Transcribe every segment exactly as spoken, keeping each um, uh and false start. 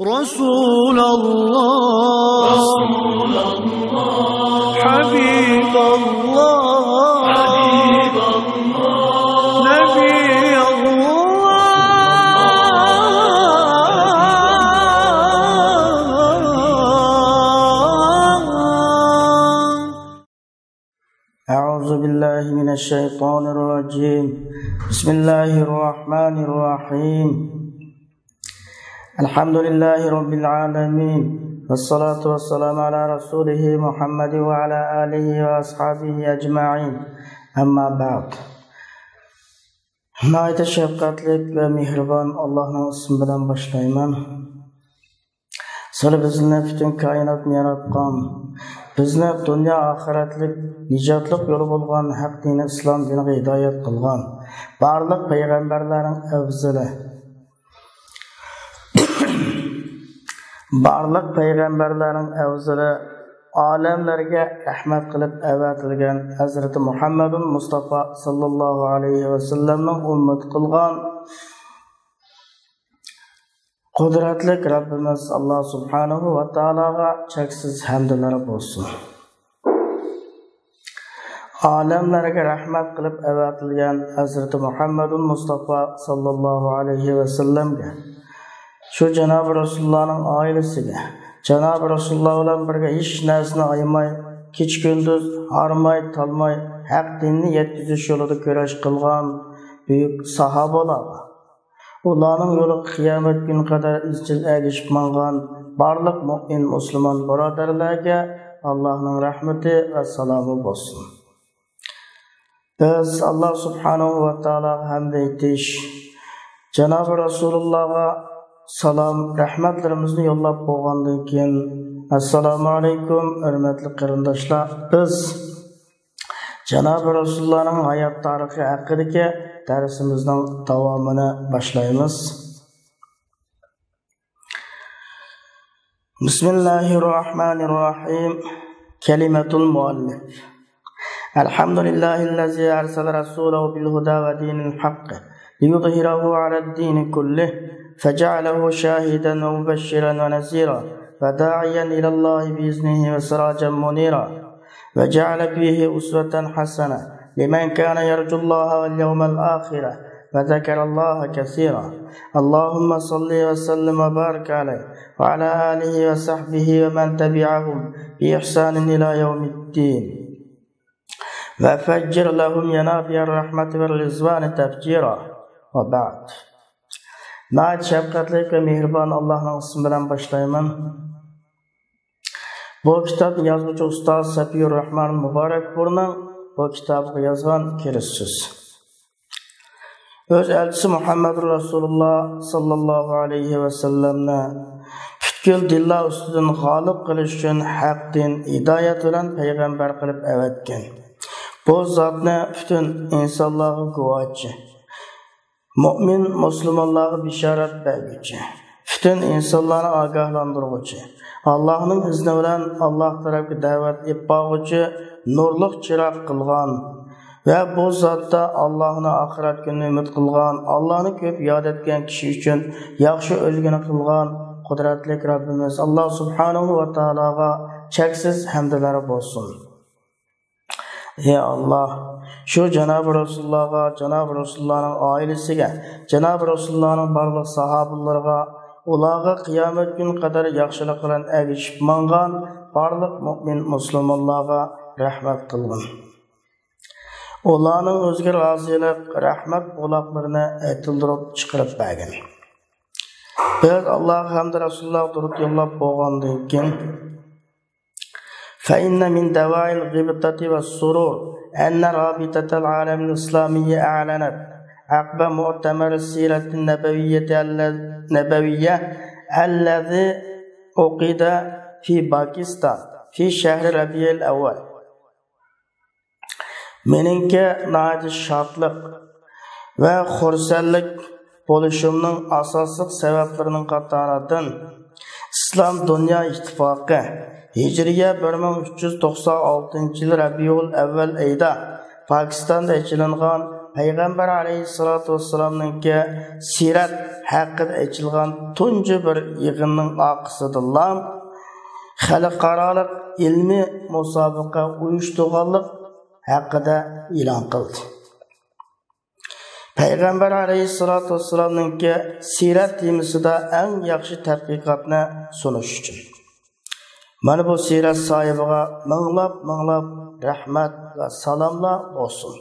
رسول الله، حبيب الله، نبي الله. أعوذ بالله من الشيطان الرجيم. بسم الله الرحمن الرحيم. الحمد لله رب العالمين. والصلاة والسلام على رسوله محمد وعلى آله وأصحابه أجمعين. أما بعد. ناھايىتى شەپقەتلىك ۋە مېھرىبان ئاللاھنىڭ ئىسمى بىلەن باشلايمەن. سىلى بىزنى پۈتۈن كائىناتنى ياراتقان، بىزنى دۇنيا ئاخىرەتلىك نىجاتلىق يولى بولغان ھەق دىنى ئىسلام دىنىغا ھىدايەت قىلغان، بارلىق پەيغەمبەرلەرنىڭ ئەۋزىلى، بارلىق پەيغەمبەرلەرنىڭ ئەۋزىلى، ئالەملەرگە رەھمەت قىلىپ ئەۋەتىلگەن ھەزرىتى مۇھەممەدۇل مۇستافا ساللاللاھۇ ئەلەيھى ۋەسەللەمنىڭ ئۈممىتى قىلغان قۇدرەتلىك رەببىمىز ئاللا سۇبھانەھۇ ۋە تائالاغا چەكسىز ھەمدلەر بولسۇن. ئالەملەرگە رەھمەت قىلىپ ئەۋەتىلگەن ھەزرىتى مۇھەممەدۇل مۇستافا ساللاللاھۇ ئەلەيھى ۋەسەللەمگە، شۇ جانابى رەسۇلۇللانىڭ ئائىلىسىگە، جانابى رەسۇلۇللا بىلەن بىرگە ھېچ نەرسىنى ئايىماي، كېچە-كۈندۈز ھارماي-تالماي ھەق دىننى يەتكۈزۈش يولىدا كۈرەش قىلغان بۈيۈك ساھابىلارغا، ئۇلارنىڭ يولىغا قىيامەت كۈنى قەدەر ئىزچىل ئەگىشىپ ماڭغان بارلىق مۆمىن مۇسۇلمان بۇرادەرلەرگە ئاللاھنىڭ رەھمىتى ۋە سالامى بولسۇن. بىز ئاللا سۇبھانەھۇ ۋە تائالاغا ھەمدە ئېيتىش، جانابى رەسۇلۇللاغا سالام، رەھمەتلىرىمىزنى يوللاپ بولغاندىن كېيىن، ئەسسالامۇ ئەلەيكۇم، ھۆرمەتلىك قېرىنداشلار، بىز جانابى رەسۇلۇللانىڭ ھايات تارىخى ھەققىدىكى دەرسىمىزنىڭ داۋامىنى باشلايمىز. بسم الله الرحمن الرحيم. كلمة المؤلف. الحمد لله الذي أرسل رسوله بالهدى ودين الحق ليظهره على الدين كله، فجعله شاهدا ومبشرا ونذيرا وداعيا إلى الله بإذنه وسراجا منيرا، وجعل فيه أسوة حسنة لمن كان يرجو الله واليوم الآخر وذكر الله كثيرا. اللهم صل وسلم وبارك عليه وعلى آله وصحبه ومن تبعهم بإحسان إلى يوم الدين. وفجر لهم ينابيع الرحمة والرضوان تفجيرا. وبعد. ناھايىتى شەپقەتلىك ۋە مېھرىبان ئاللاھنىڭ ئىسمى بىلەن باشلايمەن. بۇ كىتابنى يازغۇچى ئۇستاز سەپىيۇر راھمان مۇبارەكپۇرنىڭ بۇ كىتابىغا يازغان كىرىش سۆزى. ئۆز ئەلچىسى مۇھەممەدۇر رەسۇلۇللا ساللاللاھۇ ئەلەيھى ۋەسەللەمنى پۈتكۈل دىنلار ئۈستىدىن غالىب قىلىش ئۈچۈن ھەق دىن، ھىدايەت بىلەن پەيغەمبەر قىلىپ ئەۋەتكەن. بۇ زاتنى پۈتۈن ئىنسانلارغا گۇۋاھچى، مۆمىن مۇسۇلمانلارغا بېشارەت بەرگۈچى، پۈتۈن ئىنسانلارنى ئاگاھلاندۇرغۇچى، ئاللاھنىڭ ئىزنى بىلەن ئاللاھ تەرەپكە دەۋەت ئېلىپ بارغۇچى نۇرلۇق چىراغ قىلغان ۋە بۇ زاتتا ئاللاھنى، ئاخىرەت كۈنىنى ئۈمىد قىلغان، ئاللاھنى كۆپ ياد ئەتكەن كىشى ئۈچۈن ياخشى ئۈلگىنى قىلغان قۇدرەتلىك رەببىمىز ئاللاھ سۇبھانەھۇ ۋە تائالاغا چەكسىز ھەمدلەر بولسۇن. ئى ئاللاھ، شۇ جانابى رەسۇلۇللاغا، جانابى رەسۇلۇللانىڭ ئائىلىسىگە، جانابى رەسۇلۇللانىڭ بارلىق ساھابىلىرىغا، ئۇلارغا قىيامەت كۈنى قەدەر ياخشىلىق بىلەن ئەگىشىپ ماڭغان بارلىق مۆمىن مۇسۇلمانلارغا رەھمەت قىلغىن. ئۇلارنىڭ ئۆزىگە رازىلىق، رەھمەت بۇلاقلىرىنى ئېتىلدۇرۇپ چىقىرىپ بەرگىن. بىز ئاللاھقا ھەمدە رەسۇلۇللاغا دۇرۇت يوللاپ بولغاندىن كېيىن، فإن من دواعي الغبطة والسرور أن رابطة العالم الإسلامي أعلنت عقب مؤتمر السيرة النبوية ال-، النبوية الذي عقد في باكستان في شهر ربيع الأول. مېنىڭكى ناھايىتى شادلىق ۋە خۇرسەنلىك بولۇشۇمنىڭ ئاساسلىق سەۋەبلىرىنىڭ قاتارىدىن، ئىسلام دۇنيا ئىتتىپاقى ھىجرىيە بىر مىڭ ئۈچ يۈز توقسان ئالتىنچى يىل رەبىئۇل ئەۋۋەل ئېيىدا پاكىستاندا ئېچىلىنغان پەيغەمبەر ئەلەيھىسسالاتۇ ۋەسسالامنىڭكى سىرەت ھەققىدە ئېچىلغان تۇنجى بىر يىغىننىڭ ئارقىسىدىنلا خەلقئارالىق ئىلمىي مۇسابىقە ئۇيۇشتۇرغانلىق ھەققىدە ئېلان قىلدى. پەيغەمبەر ئەلەيھىسسالاتۇ ۋەسسالامنىڭكى سىرەت تېمىسىدا ئەڭ ياخشى تەتقىقاتنى سۇنۇش ئۈچۈن. مانا بۇ سىرەت ساھىبىغا مىڭلاپ، مىڭلاپ رەھمەت ۋە سالاملار بولسۇن.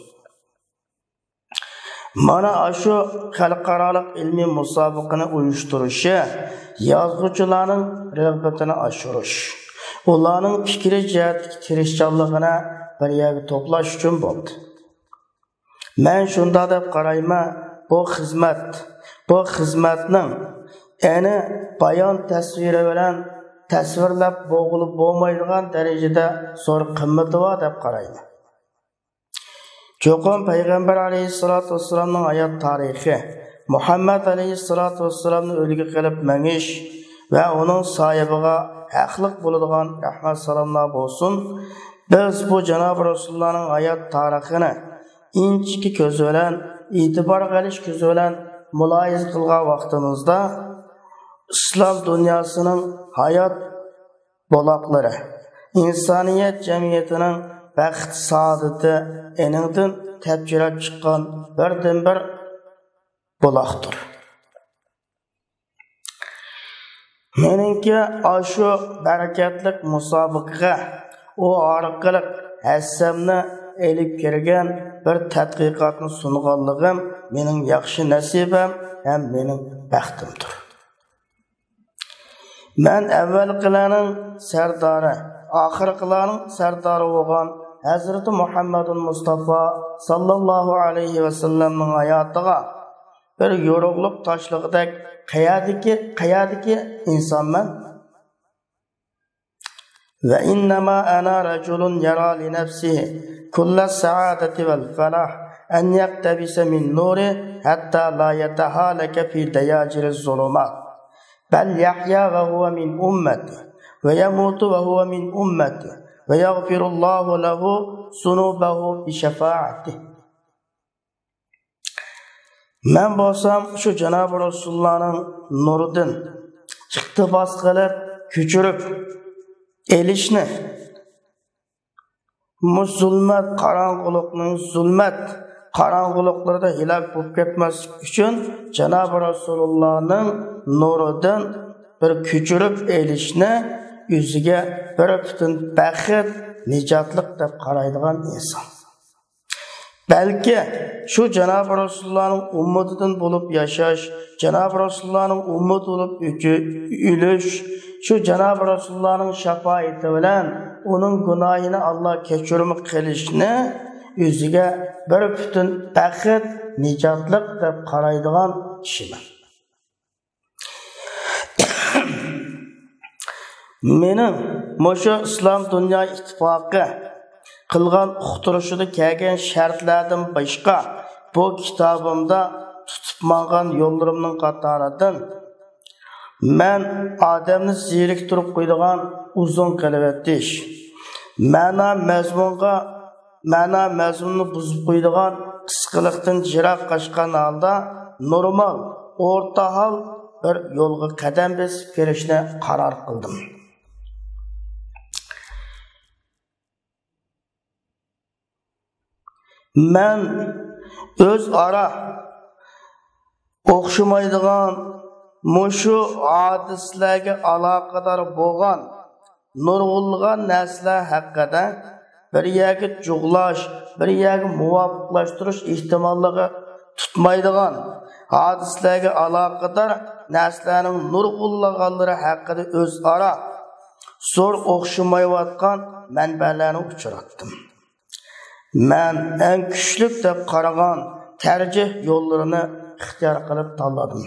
مانا ئاشۇ خەلقئارالىق ئىلمىي مۇسابىقىنى ئۇيۇشتۇرۇشى يازغۇچىلارنىڭ رىغبىتىنى ئاشۇرۇش، ئۇلارنىڭ پىكرىي جەھەتتىكى تىرىشچانلىقىنى بىر يەرگە توپلاش ئۈچۈن بولدى. مەن شۇنداق دەپ قارايمەن، بۇ خىزمەت، بۇ خىزمەتنىڭ ئەنە بايان تەسۋىرى بىلەن تەسۋىرلەپ بولغىلى بولمايدىغان دەرىجىدە زور قىممىتى بار دەپ قارايمەن. چوقۇم پەيغەمبەر ئەلەيھىسسالاتۇ ۋەسسالامنىڭ ھايات تارىخى، مۇھەممەد ئەلەيھىسسالاتۇ ۋەسسالامنى ئۈلگە قىلىپ مېڭىش ۋە ئۇنىڭ ساھىبىغا ھەقلىق بولىدىغان رەھمەت سالاملار بولسۇن. بىز بۇ جانابى رەسۇلۇللانىڭ ھايات تارىخىنى ئىنچىكە كۆزى بىلەن، ئېتىبار قىلىش كۆزى بىلەن مۇلاھىزە قىلغان ۋاقتىمىزدا، ئىسلام دۇنياسىنىڭ ھايات بۇلاقلىرى، ئىنسانىيەت جەمئىيىتىنىڭ بەخت-سائادىتى ئېنىڭدىن تەپچىرەپ چىققان بىردىنبىر بۇلاقتۇر. مېنىڭكى ئاشۇ بەرىكەتلىك مۇسابىقىگە ئۇ ئارقىلىق ھەسسەمنى ئېلىپ كىرگەن بىر تەتقىقاتنى سۇنغانلىقىم مېنىڭ ياخشى نەسىبەم ھەم مېنىڭ بەختىمدۇر. مەن ئەۋۋەلقىلەرنىڭ سەردارى، ئاخىرقىلارنىڭ سەردارى بولغان ھەزرىتى مۇھەممەدۇل مۇستافا ساللاللاھۇ ئەلەيھى ۋەسەللەمنىڭ ھاياتىغا بىر يورۇقلۇق تاشلىغۇدەك قەيەردىكى، قەيەردىكى ئىنسانمەن؟ وإنما أنا رجل يرى لنفسه كل السعادة والفلاح أن يقتبس من نوره حتى لا يتهالك في دياجير الظلمات، بل يحيا وهو من أمتي، ويموت وهو من أمتي، ويغفر الله له ذنوبه بشفاعته. مەن بولسام شۇ جانابى رەسۇلۇللانىڭ نۇرىدىن ئىقتىباس قىلىپ، كۆچۈرۈپ ئېلىشنى، مۇشۇ زۇلمەت قاراڭغۇلۇقنىڭ زۇلمەت قاراڭغۇلۇقلىرىدا ھېلاك بولۇپ كەتمەسلىك ئۈچۈن، جانابى رەسۇلۇللانىڭ نۇرىدىن بىر كۆچۈرۈپ ئېلىشنى ئۆزىگە بىر پۈتۈن بەخت، نىجاتلىق دەپ قارايدىغان ئىنسان. بەلكى شۇ جانابى رەسۇلۇللانىڭ ئۈممىتىدىن بولۇپ ياشاش، جانابى رەسۇلۇللانىڭ ئۈممىتى بولۇپ ئۆچۈ-، ئۆلۈش، شۇ جانابى رەسۇلۇللانىڭ شاپائىتى بىلەن ئۇنىڭ گۇناھىنى ئاللا كەچۈرۈم قىلىشنى ئۆزىگە بىر پۈتۈن بەخت، نىجاتلىق دەپ قارايدىغان كىشىمەن. مېنىڭ مۇشۇ ئىسلام دۇنيا ئىتتىپاقى قىلغان ئۇقتۇرۇشىدا كەلگەن شەرتلەردىن باشقا، بۇ كىتابىمدا تۇتۇپ ماڭغان يوللىرىمنىڭ قاتارىدىن، مەن ئادەمنى زېرىكتۈرۈپ قويىدىغان ئۇزۇن قىلىۋېتىش، مەنا مەزمۇنغا مەنا مەزمۇننى بۇزۇپ قويىدىغان قىسقىلىقتىن يىراق قاچقان ھالدا نورمال، ئورتا ھال بىر يولغا قەدەم بېسىپ كىرىشنى قارار قىلدىم. مەن ئۆزئارا ئوخشىمايدىغان، مۇشۇ ھادىسىلەرگە ئالاقىدار بولغان نۇرغۇنلىغان نەرسىلەر ھەققىدە بىر يەرگە جۇغلاش، بىر يەرگە مۇۋاپىقلاشتۇرۇش ئېھتىماللىقى تۇتمايدىغان، ھادىسىلەرگە ئالاقىدار نەرسىلەرنىڭ نۇرغۇنلىغانلىرى ھەققىدە ئۆزئارا زور ئوخشىمايۋاتقان مەنبەلەرنى ئۇچراتتىم. مەن ئەڭ كۈچلۈك دەپ قارىغان تەرجىھ يوللىرىنى ئىختىيار قىلىپ تاللىدىم.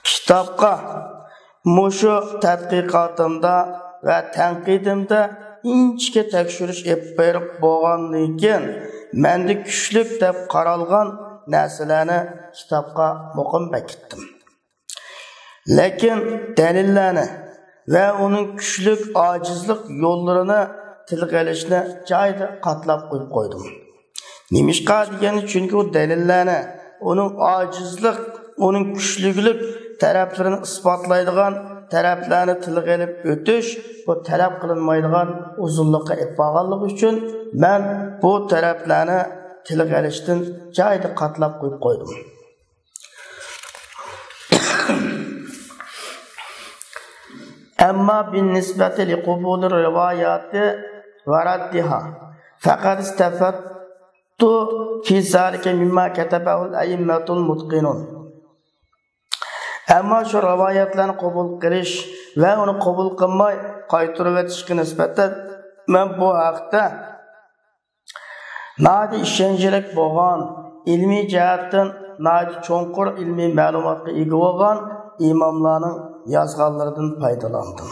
كىتابقا مۇشۇ تەتقىقاتىمدا ۋە تەنقىدىمدە ئىنچىكە تەكشۈرۈش ئېلىپ بېرىپ بولغاندىن كېيىن، مەندە كۈچلۈك دەپ قارالغان نەرسىلەرنى كىتابقا مۇقىم بېكىتتىم. لېكىن دەلىللەرنى ۋە ئۇنىڭ كۈچلۈك ئاجىزلىق يوللىرىنى تىلغا ئېلىشنى جايىدا قاتلاپ قويۇپ قويدۇم. نېمىشقا دېگەندە، چۈنكى ئۇ دەلىللەرنى، ئۇنىڭ ئاجىزلىق، ئۇنىڭ كۈچلۈكلۈك تەرەپلىرىنى ئىسپاتلايدىغان تەرەپلەرنى تىلغا ئېلىپ ئۆتۈش، بۇ تەلەپ قىلىنمايدىغان ئۇزۇنلۇققا ئېلىپ بارغانلىقى ئۈچۈن، مەن بۇ تەرەپلەرنى تىلغا ئېلىشتىن جايىدا قاتلاپ قويۇپ قويدۇم. أما بالنسبة لقبول الروايات ورد ردها، فقد استفدت في ذلك مما كتبه الأئمة المتقنون. ئەمما شۇ رىۋايەتلەرنى قوبۇل قىلىش ۋە ئۇنى قوبۇل قىلماي قايتۇرۇۋېتىشكە نىسبەتەن، مەن بۇ ھەقتە ناھايىتى ئىشەنچلىك بولغان، ئىلمىي جەھەتتىن ناھايىتى چوڭقۇر ئىلمىي مەلۇماتقا ئىگە بولغان ئىماملارنىڭ يازغانلىرىدىن پايدىلاندىم.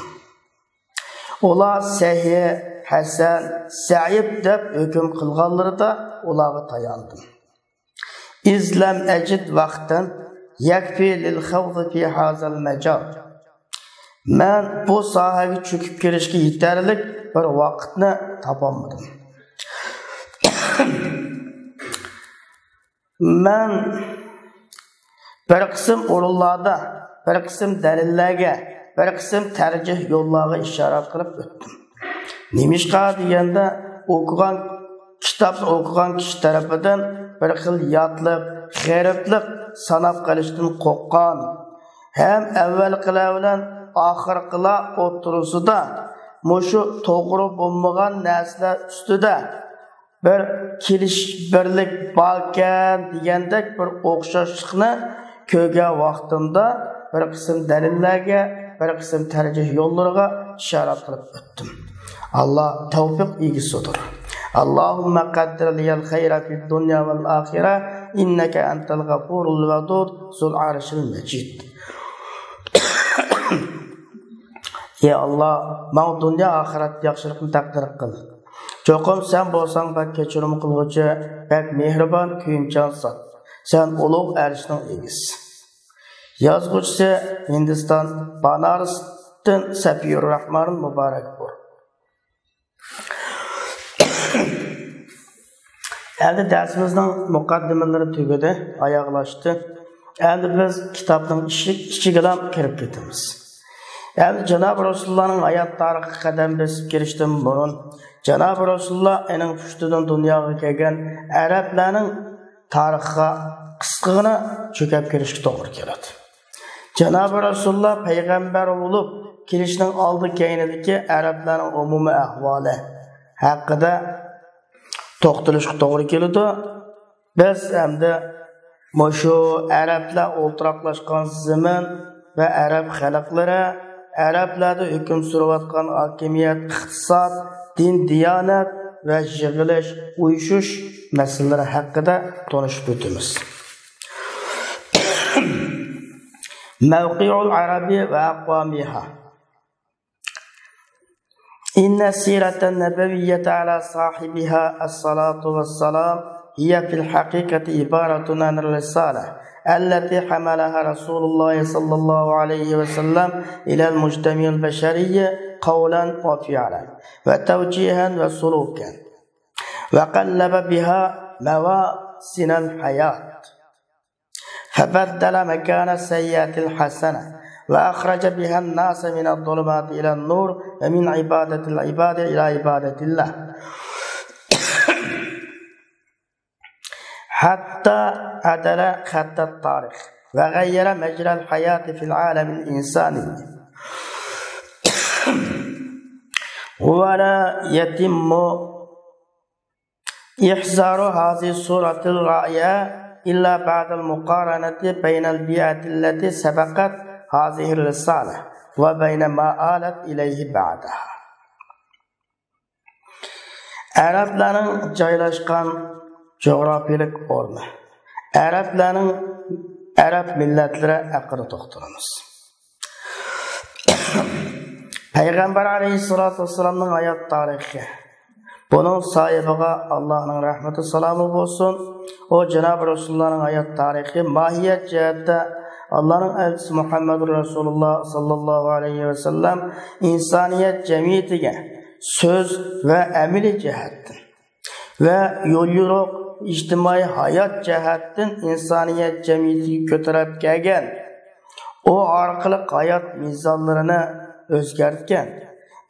ئۇلار سەھىھ، ھەسەن، زەئىپ دەپ ھۆكۈم قىلغانلىرىدا ئۇلارغا تاياندىم. إذ لم أجد وقتا يكفي للخوض في هذا المجال. مەن بۇ ساھەگە چۆكۈپ كىرىشكە يېتەرلىك بىر ۋاقىتنى تاپالمىدىم. مەن بىر قىسىم ئورۇنلاردا، بىر قىسىم دەلىللەرگە، بىر قىسىم تەرجىھ يوللارغا ئىشارە قىلىپ ئۆتتۈم. نېمىشقا دېگەندە، ئوقۇغان كىتابنى ئوقۇغان كىشى تەرىپىدىن بىر خىل ياتلىق، غېرىبلىق ساناپ قېلىشتىن قورققان ھەم ئەۋۋەلقىلەر بىلەن ئاخىرقىلار ئوتتۇرىسىدا مۇشۇ توغرا بولمىغان نەرسىلەر ئۈستىدە بىر كېلىش بىرلىك باركەن دېگەندەك بىر ئوخشاشلىقنى كۆرگەن ۋاقتىمدا بىر قىسىم دەلىللەرگە، بىر قىسىم تەرجىھ يوللىرىغا ئىشارە قىلىپ ئۆتتۈم. ئاللا تەۋپىق ئىگىسىدۇر. اللهم قدر لي الخير في الدنيا والآخرة إنك أنت الغفور الودود ذو العرش المجيد. ئى ئاللا، ماڭا دۇنيا ئاخىرەتتە ياخشىلىقنى تەقدىر قىل. چوقۇم سەن بولساڭ بەك كەچۈرۈم قىلغۇچى، بەك مېھرىبان، كۆيۈمچان زات. سەن ئۇلۇغ ئەرشنىڭ ئىگىسى. يازغۇچىسى ھىندىستان بانارستىن سەپىيۇر راھمان مۇبارەكپۇر. ئەمدى دەرسىمىزنىڭ مۇقەددىمىلىرى تۈگىدى، ئاياغلاشتى. ئەمدى بىز كىتابنىڭ ئىشىك، ئىچىگىلا كىرىپ كېتىمىز. ئەمدى جانابى رەسۇلۇللانىڭ ھايات تارىخىغا قەدەم بېسىپ كىرىشتىن بۇرۇن، جانابى رەسۇلۇللا ئېنىڭ پۇشتىدىن دۇنياغا كەلگەن ئەرەبلەرنىڭ تارىخىغا قىسقىغىنە چۆكۈپ كىرىشكە توغرا كېلىدۇ. جانابى رەسۇلۇللا پەيغەمبەر بولۇپ كېلىشنىڭ ئالدى كەينىدىكى ئەرەبلەرنىڭ ئومۇمىي ئەھۋالى ھەققىدە توختىلىشقا توغرا كېلىدۇ. بىز ئەمدى مۇشۇ ئەرەبلەر ئولتۇراقلاشقان زېمىن ۋە ئەرەب خەلقلىرى، ئەرەبلەردە ھۆكۈم سۈرۈۋاتقان ھاكىمىيەت، ئىقتىساد، دىن، دىيانەت ۋە يىغىلىش، ئۇيۇشۇش مەسىلىلىرى ھەققىدە تونۇشۇپ ئۆتىمىز. موقع العرب وأقوامها. إن السيرة النبوية على صاحبها الصلاة والسلام هي في الحقيقة عبارة عن الرسالة التي حملها رسول الله صلى الله عليه وسلم إلى المجتمع البشري قولا وفعلا وتوجيها وسلوكا، وقلب بها موازين الحياة، فبدل مكان السيئة الحسنة، وأخرج بها الناس من الظلمات إلى النور، ومن عبادة العباد إلى عبادة الله، حتى عدل خط التاريخ، وغير مجرى الحياة في العالم الإنساني. ولا يتم إحضار هذه الصورة الرائعة إلا بعد المقارنة بين البيئة التي سبقت هذه الرسالة وبين ما آلت إليه بعدها. ئەرەبلەرنىڭ جايلاشقان جۇغراپىيىلىك ئورنى، ئەرەبلەرنىڭ، ئەرەب مىللەتلىرى ھەققىدە توختىلىمىز. پەيغەمبەر ئەلەيھىسسالاتۇ ۋەسسالامنىڭ ھايات تارىخى، بۇنىڭ ساھىبىغا ئاللانىڭ رەھمىتى سالامى بولسۇن. ئۇ جانابى رەسۇلۇللانىڭ ھايات تارىخى ماھىيەت جەھەتتە ئاللانىڭ ئەلچىسى مۇھەممەدۇر رەسۇلۇللا ساللاللاھۇ ئەلەيھى ۋەسەللەم ئىنسانىيەت جەمئىيىتىگە سۆز ۋە ئەمەلىي جەھەتتىن ۋە يوليورۇق ئىجتىمائىي ھايات جەھەتتىن ئىنسانىيەت جەمئىيىتىگە كۆتۈرۈپ كەلگەن، ئۇ ئارقىلىق ھايات مىزانلىرىنى ئۆزگەرتكەن،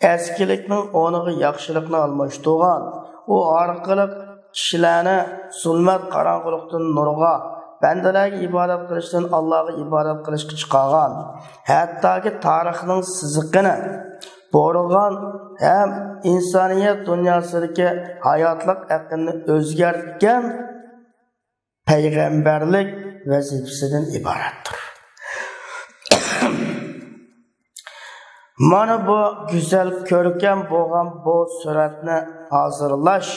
ئەسكىلىكنىڭ ئورنىغا ياخشىلىقنى ئالماشتۇرغان، ئۇ ئارقىلىق كىشىلەرنى زۇلمەت قاراڭغۇلۇقتىن نۇرغا، بەندىلەرگە ئىبادەت قىلىشتىن ئاللاغا ئىبادەت قىلىشقا چىقارغان، ھەتتاكى تارىخنىڭ سىزىقىنى بۇرىغان ھەم ئىنسانىيەت دۇنياسىدىكى ھاياتلىق ئەقىمنى ئۆزگەرتكەن پەيغەمبەرلىك ۋەزىپىسىدىن ئىبارەتتۇر. مانا بۇ گۈزەل، كۆركەم بولغان بۇ سۈرەتنى ھازىرلاش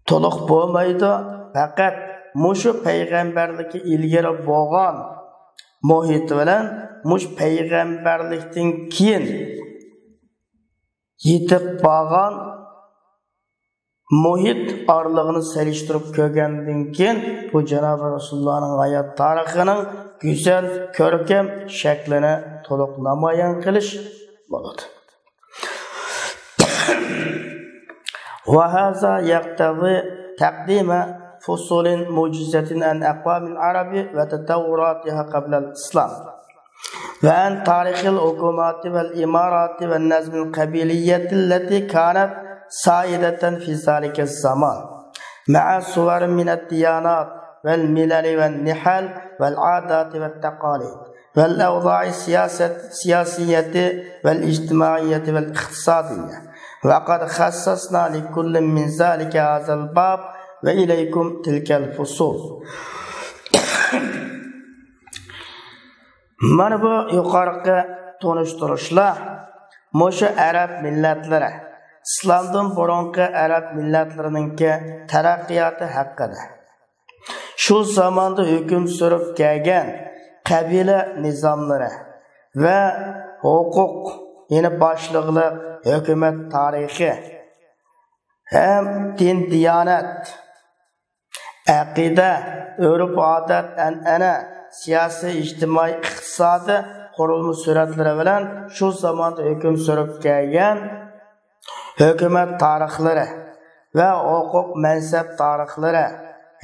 تولۇق بولمايدۇ. پەقەت مۇشۇ پەيغەمبەرلىككە ئىلگىرى بولغان مۇھىت بىلەن مۇشۇ پەيغەمبەرلىكتىن كېيىن يېتىپ بارغان مۇھىت ئارىلىقىنى سېلىشتۇرۇپ كۆرگەندىن كېيىن، بۇ جانابى رەسۇلۇللانىڭ ھايات تارىخىنىڭ گۈزەل، كۆركەم شەكلىنى تولۇق نامايان قىلىش بولىدۇ. وهذا يقتضي تقديم فصول موجزة عن أقوام العرب وتطوراتها قبل الإسلام، وعن تاريخ الحكومات والإمارات والنظم القبيلية التي كانت سائدة في ذلك الزمان، مع صور من الديانات والملل والنحل والعادات والتقاليد والأوضاع السياسة، السياسية والاجتماعية والاقتصادية، وقد خصصنا لكل من ذلك هذا الباب، وإليكم تلك الفصول. مانا بۇ يۇقىرىقى تونۇشتۇرۇشلار مۇشۇ ئەرەب مىللەتلىرى، ئىسلامدىن بۇرۇنقى ئەرەب مىللەتلىرىنىڭكى تەرەققىياتى ھەققىدە، شۇ زاماندا ھۆكۈم سۈرۈپ كەلگەن قەبىلە نىزاملىرى ۋە ھوقۇق، يەنى باشلىقلىق، ھۆكۈمەت تارىخى ھەم دىن-دىيانەت، ئەقىدە، ئۆرپ-ئادەت، ئەنئەنە، سىياسىي، ئىجتىمائىي، ئىقتىسادىي قۇرۇلما سۈرەتلىرى بىلەن شۇ زاماندا ھۆكۈم سۈرۈپ كەلگەن ھۆكۈمەت تارىخلىرى ۋە ھوقۇق مەنسەپ تارىخلىرى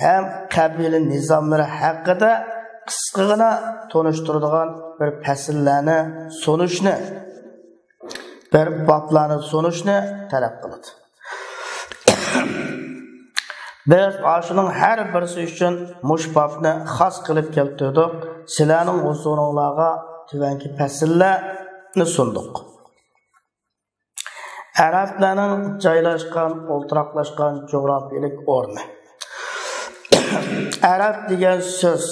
ھەم قەبىلە نىزاملىرى ھەققىدە قىسقىغىنا تونۇشتۇرىدىغان بىر پەسىللەرنى سۇنۇشنى، بىر بابلارنى سۇنۇشنى تەلەپ قىلىدۇ. بىز ئاشۇنىڭ ھەر بىرسى ئۈچۈن مۇشۇ بابنى خاس قىلىپ كەلتۈردۇق. سىلەرنىڭ ھۇزۇرۇڭلارغا تۆۋەنكى پەسىللەرنى سۇندۇق. ئەرەبلەرنىڭ جايلاشقان، ئولتۇراقلاشقان جۇغراپىيىلىك ئورنى. ئەرەب دېگەن سۆز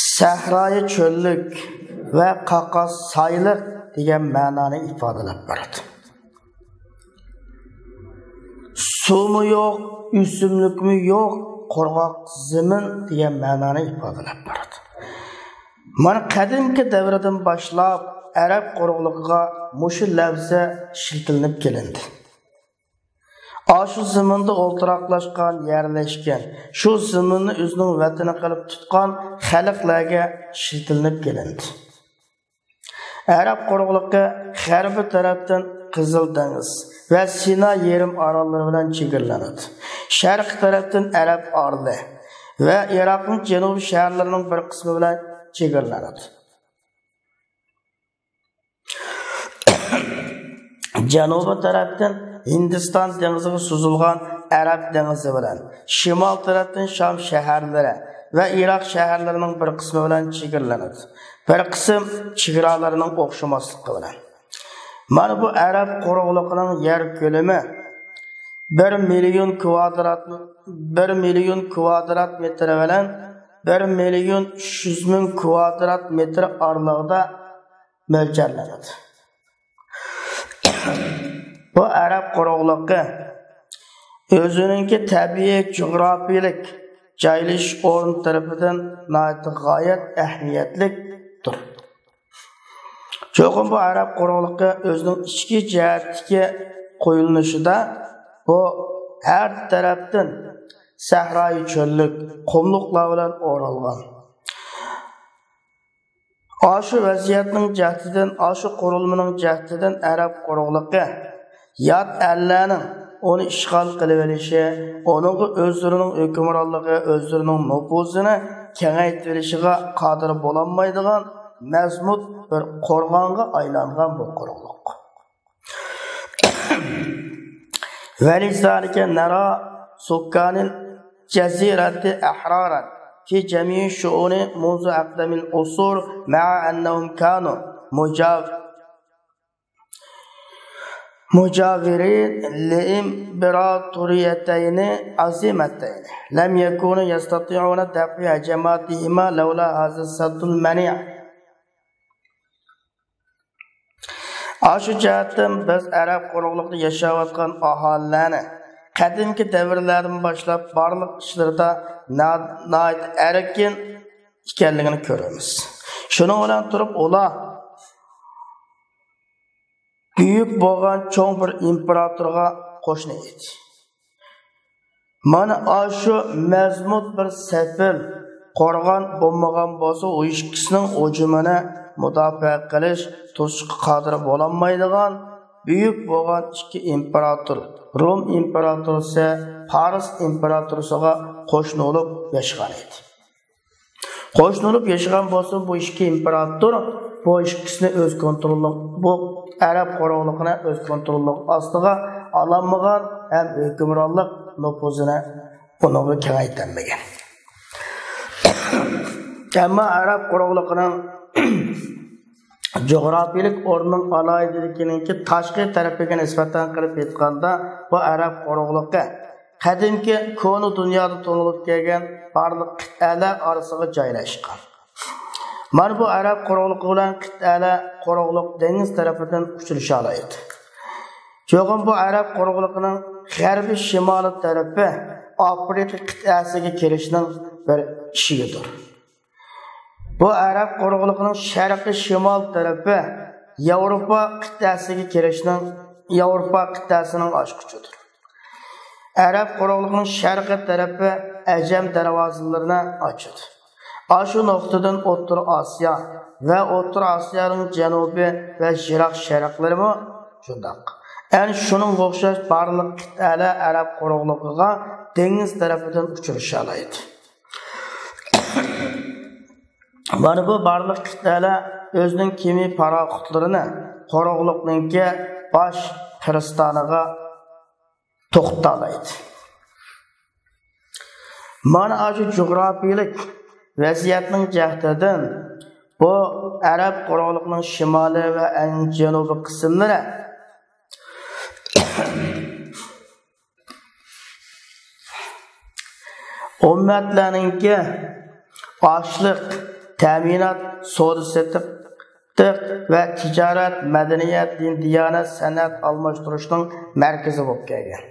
سەھرايى چۆللۈك ۋە قاقاس سايلىق دېگەن مەنانى ئىپادىلەپ بېرىدۇ. سۇمۇ يوق، ئۆسۈملۈكمۇ يوق، قۇرغاق زېمىن دېگەن مەنانى ئىپادىلەپ بېرىدۇ. مانا قەدىمكى دەۋردىن باشلاپ ئەرەب قۇرۇقلۇقىغا مۇشۇ لەۋزە ئىشلىتىلىنىپ كېلىندى. ئاشۇ زېمىندا ئولتۇراقلاشقان، يەرلەشكەن، شۇ زېمىننى ئۆزىنىڭ ۋەتىنى قىلىپ تۇتقان خەلقلەرگە ئىشلىتىلىنىپ كېلىندى. ئەرەب قۇرۇقلۇقى غەربىي تەرەپتىن قىزىل دېڭىز ۋە سىنا يېرىم ئاراللىرى بىلەن چېگرىلىنىدۇ. شەرقىي تەرەپتىن ئەرەب ئارىلى ۋە ئىراقنىڭ جەنۇبىي شەھەرلىرىنىڭ بىر قىسمى بىلەن چېگرىلىنىدۇ. جەنۇبىي تەرەپتىن ھىندىستان دېڭىزىغا سوزۇلغان ئەرەب دېڭىزى بىلەن، شىمال تەرەپتىن شام شەھەرلىرى ۋە ئىراق شەھەرلىرىنىڭ بىر قىسمى بىلەن چېگرىلىنىدۇ. بىر قىسىم چېگرالىرىنىڭ ئوخشىماسلىقى بىلەن. مانا بۇ ئەرەب قۇرۇقلۇقىنىڭ يەر كۆلىمى بىر مىليون كۋادرات، بىر مىليون كۋادرات مېتىر بىلەن بىر مىليون ئۈچ يۈز مىڭ كۋادرات مېتىر ئارىلىقىدا مۆلچەرلىنىدۇ. بۇ ئەرەب قۇرۇقلۇقى ئۆزىنىڭكى تەبىئىي جۇغراپىيىلىك جايلىشىش ئورنى تەرىپىدىن ناھايىتى غايەت ئەھمىيەتلىكتۇر. چوقۇم بۇ ئەرەب قۇرۇقلۇقى ئۆزىنىڭ ئىچكى جەھەتتىكى قويۇلۇشىدا بۇ ھەر تەرەپتىن سەھرايى چۆللۈك، قۇملۇقلار بىلەن ئورالغان. ئاشۇ ۋەزىيەتنىڭ جەھىتىدىن، ئاشۇ قۇرۇلمىنىڭ جەھىتىدىن ئەرەب قۇرۇقلۇقى يات ئەللەرنىڭ ئۇنى ئىشغال قىلىۋېلىشى، ئۇنىڭغا ئۆزلىرىنىڭ ھۆكۈمرانلىقى، ئۆزلىرىنىڭ نوپۇزىنى كېڭەيتىۋېلىشىغا قادىر بولالمايدىغان مەزمۇت بىر قورغانغا ئايلانغان بۇ قۇرۇقلۇق. ولذلك نرى سكان الجزيرة أحرارا في جميع الشؤون منذ أقدم العصور، مع أنهم كانوا مجاو-، مجاورين لإمبراطوريتين عظيمتين، لم يكونوا يستطيعون دفع هجماتهما لولا هذا السد المنيع. ئاشۇ جەھەتتىن بىز ئەرەب قۇرۇقلۇقتا ياشاۋاتقان ئاھالىلەرنى قەدىمكى دەۋرلەردىن باشلاپ بارلىق ئىشلىرىدا نا-، ناھايىتى ئەركىن ئىكەنلىكىنى كۆرىمىز. شۇنىڭ بىلەن تۇرۇپ، ئۇلار بۈيۈك بولغان چوڭ بىر ئىمپېراتورغا قوشنا ئىدى. مانا ئاشۇ مەزمۇت بىر سېپىل قورغان بولمىغان بولسا، ئۇ ئىككىسىنىڭ ھۇجۇمىنى مۇداپىئە قىلىش، توسۇشقا قادىر بولالمايدىغان بۈيۈك بولغان ئىككى ئىمپېراتور، روم ئىمپېراتورىسى، پارس ئىمپېراتورىسىغا قوشنا بولۇپ ياشىغان ئىدى. قوشنا بولۇپ ياشىغان بولسىمۇ، بۇ ئىككى ئىمپېراتور بۇ ئىككىسىنى ئۆز كونتروللۇق، بۇ ئەرەب قۇرۇقلۇقىنى ئۆز كونتروللۇق ئاستىغا ئالالمىغان ھەم ھۆكۈمرانلىق نوپۇزىنى ئۇنىڭغا كېڭەيتەلمىگەن. ئەمما ئەرەب قۇرۇقلۇقىنىڭ جۇغراپىيىلىك ئورنىنىڭ ئالاھىدىلىكىنىڭكى تاشقى تەرىپىگە نىسبەتەن قىلىپ ئېيتقاندا، بۇ ئەرەب قۇرۇقلۇقى قەدىمكى كونا دۇنيادا تونۇلۇپ كەلگەن بارلىق قىتئەلەر ئارىسىغا جايلاشقان. مانا بۇ ئەرەب قۇرۇقلۇقى بىلەن قىتئەلەر قۇرۇقلۇق دېڭىز تەرىپىدىن ئۇچرىشالايدۇ. چوقۇم بۇ ئەرەب قۇرۇقلۇقىنىڭ غەربىي شىمالىي تەرىپى ئافرىقا قىتئەسىگە كىرىشنىڭ بىر ئىشىكىدۇر. بۇ ئەرەب قۇرۇقلۇقىنىڭ شەرقىي شىمال تەرىپى ياۋروپا قىتئەسىگە كىرىشنىڭ، ياۋروپا قىتئەسىنىڭ ئاچقۇچىدۇر. ئەرەب قۇرۇقلۇقىنىڭ شەرقىي تەرىپى ئەجەم دەرۋازىلىرىنى ئاچىدۇ. ئاشۇ نۇقتىدىن ئوتتۇرا ئاسىيا ۋە ئوتتۇرا ئاسىيانىڭ جەنۇبى ۋە يىراق شەرقلىرىمۇ شۇنداق. ئەنە شۇنىڭغا ئوخشاش بارلىق قىتئەلەر ئەرەب قۇرۇقلۇقىغا دېڭىز تەرىپىدىن ئۇچرىشالايدۇ. مانا بۇ بارلىق قىتئەلەر ئۆزىنىڭ كېمە پاراخوتلىرىنى قۇرۇقلۇقنىڭكى باش پىرىستانىغا توختىتالايدۇ. مانا ئاشۇ جۇغراپىيىلىك ۋەزىيەتنىڭ جەھىتىدىن بۇ ئەرەب قۇرۇقلۇقىنىڭ شىمالى ۋە ئەڭ جەنۇبىي قىسىملىرى ئۈممەتلەرنىڭكى ئاشلىق، تەمىنات، سودا سېتىق ۋە تىجارەت، مەدەنىيەت، دىن، دىيانەت، سەنئەت ئالماشتۇرۇشنىڭ مەركىزى بولۇپ كەلگەن.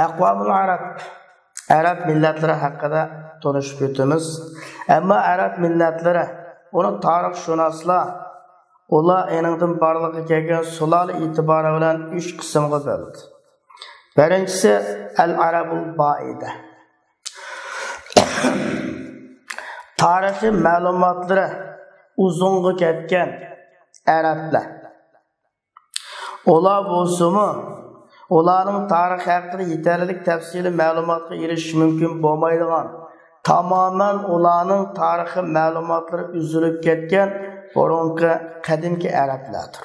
ئەقۋامۇل ئەرەب، ئەرەب مىللەتلىرى ھەققىدە تونۇشۇپ ئۆتىمىز. ئەمما ئەرەب مىللەتلىرى، ئۇنى تارىخشۇناسلار، ئۇلار ئېنىڭدىن بارلىققا كەلگەن سۇلالە ئېتىبارى بىلەن ئۈچ قىسىمغا بۆلدى. بىرىنچىسى، ئەل ئەرەبۇل بائىدە. تارىخىي مەلۇماتلىرى ئۇزۇنغا كەتكەن ئەرەبلەر. ئۇلار بولسىمۇ، ئۇلارنىڭ تارىخى ھەققىدە يېتەرلىك تەپسىلىي مەلۇماتقا ئېرىشىش مۇمكىن بولمايدىغان، تامامەن ئۇلارنىڭ تارىخىي مەلۇماتلىرى ئۈزۈلۈپ كەتكەن بۇرۇنقى قەدىمكى ئەرەبلەردۇر.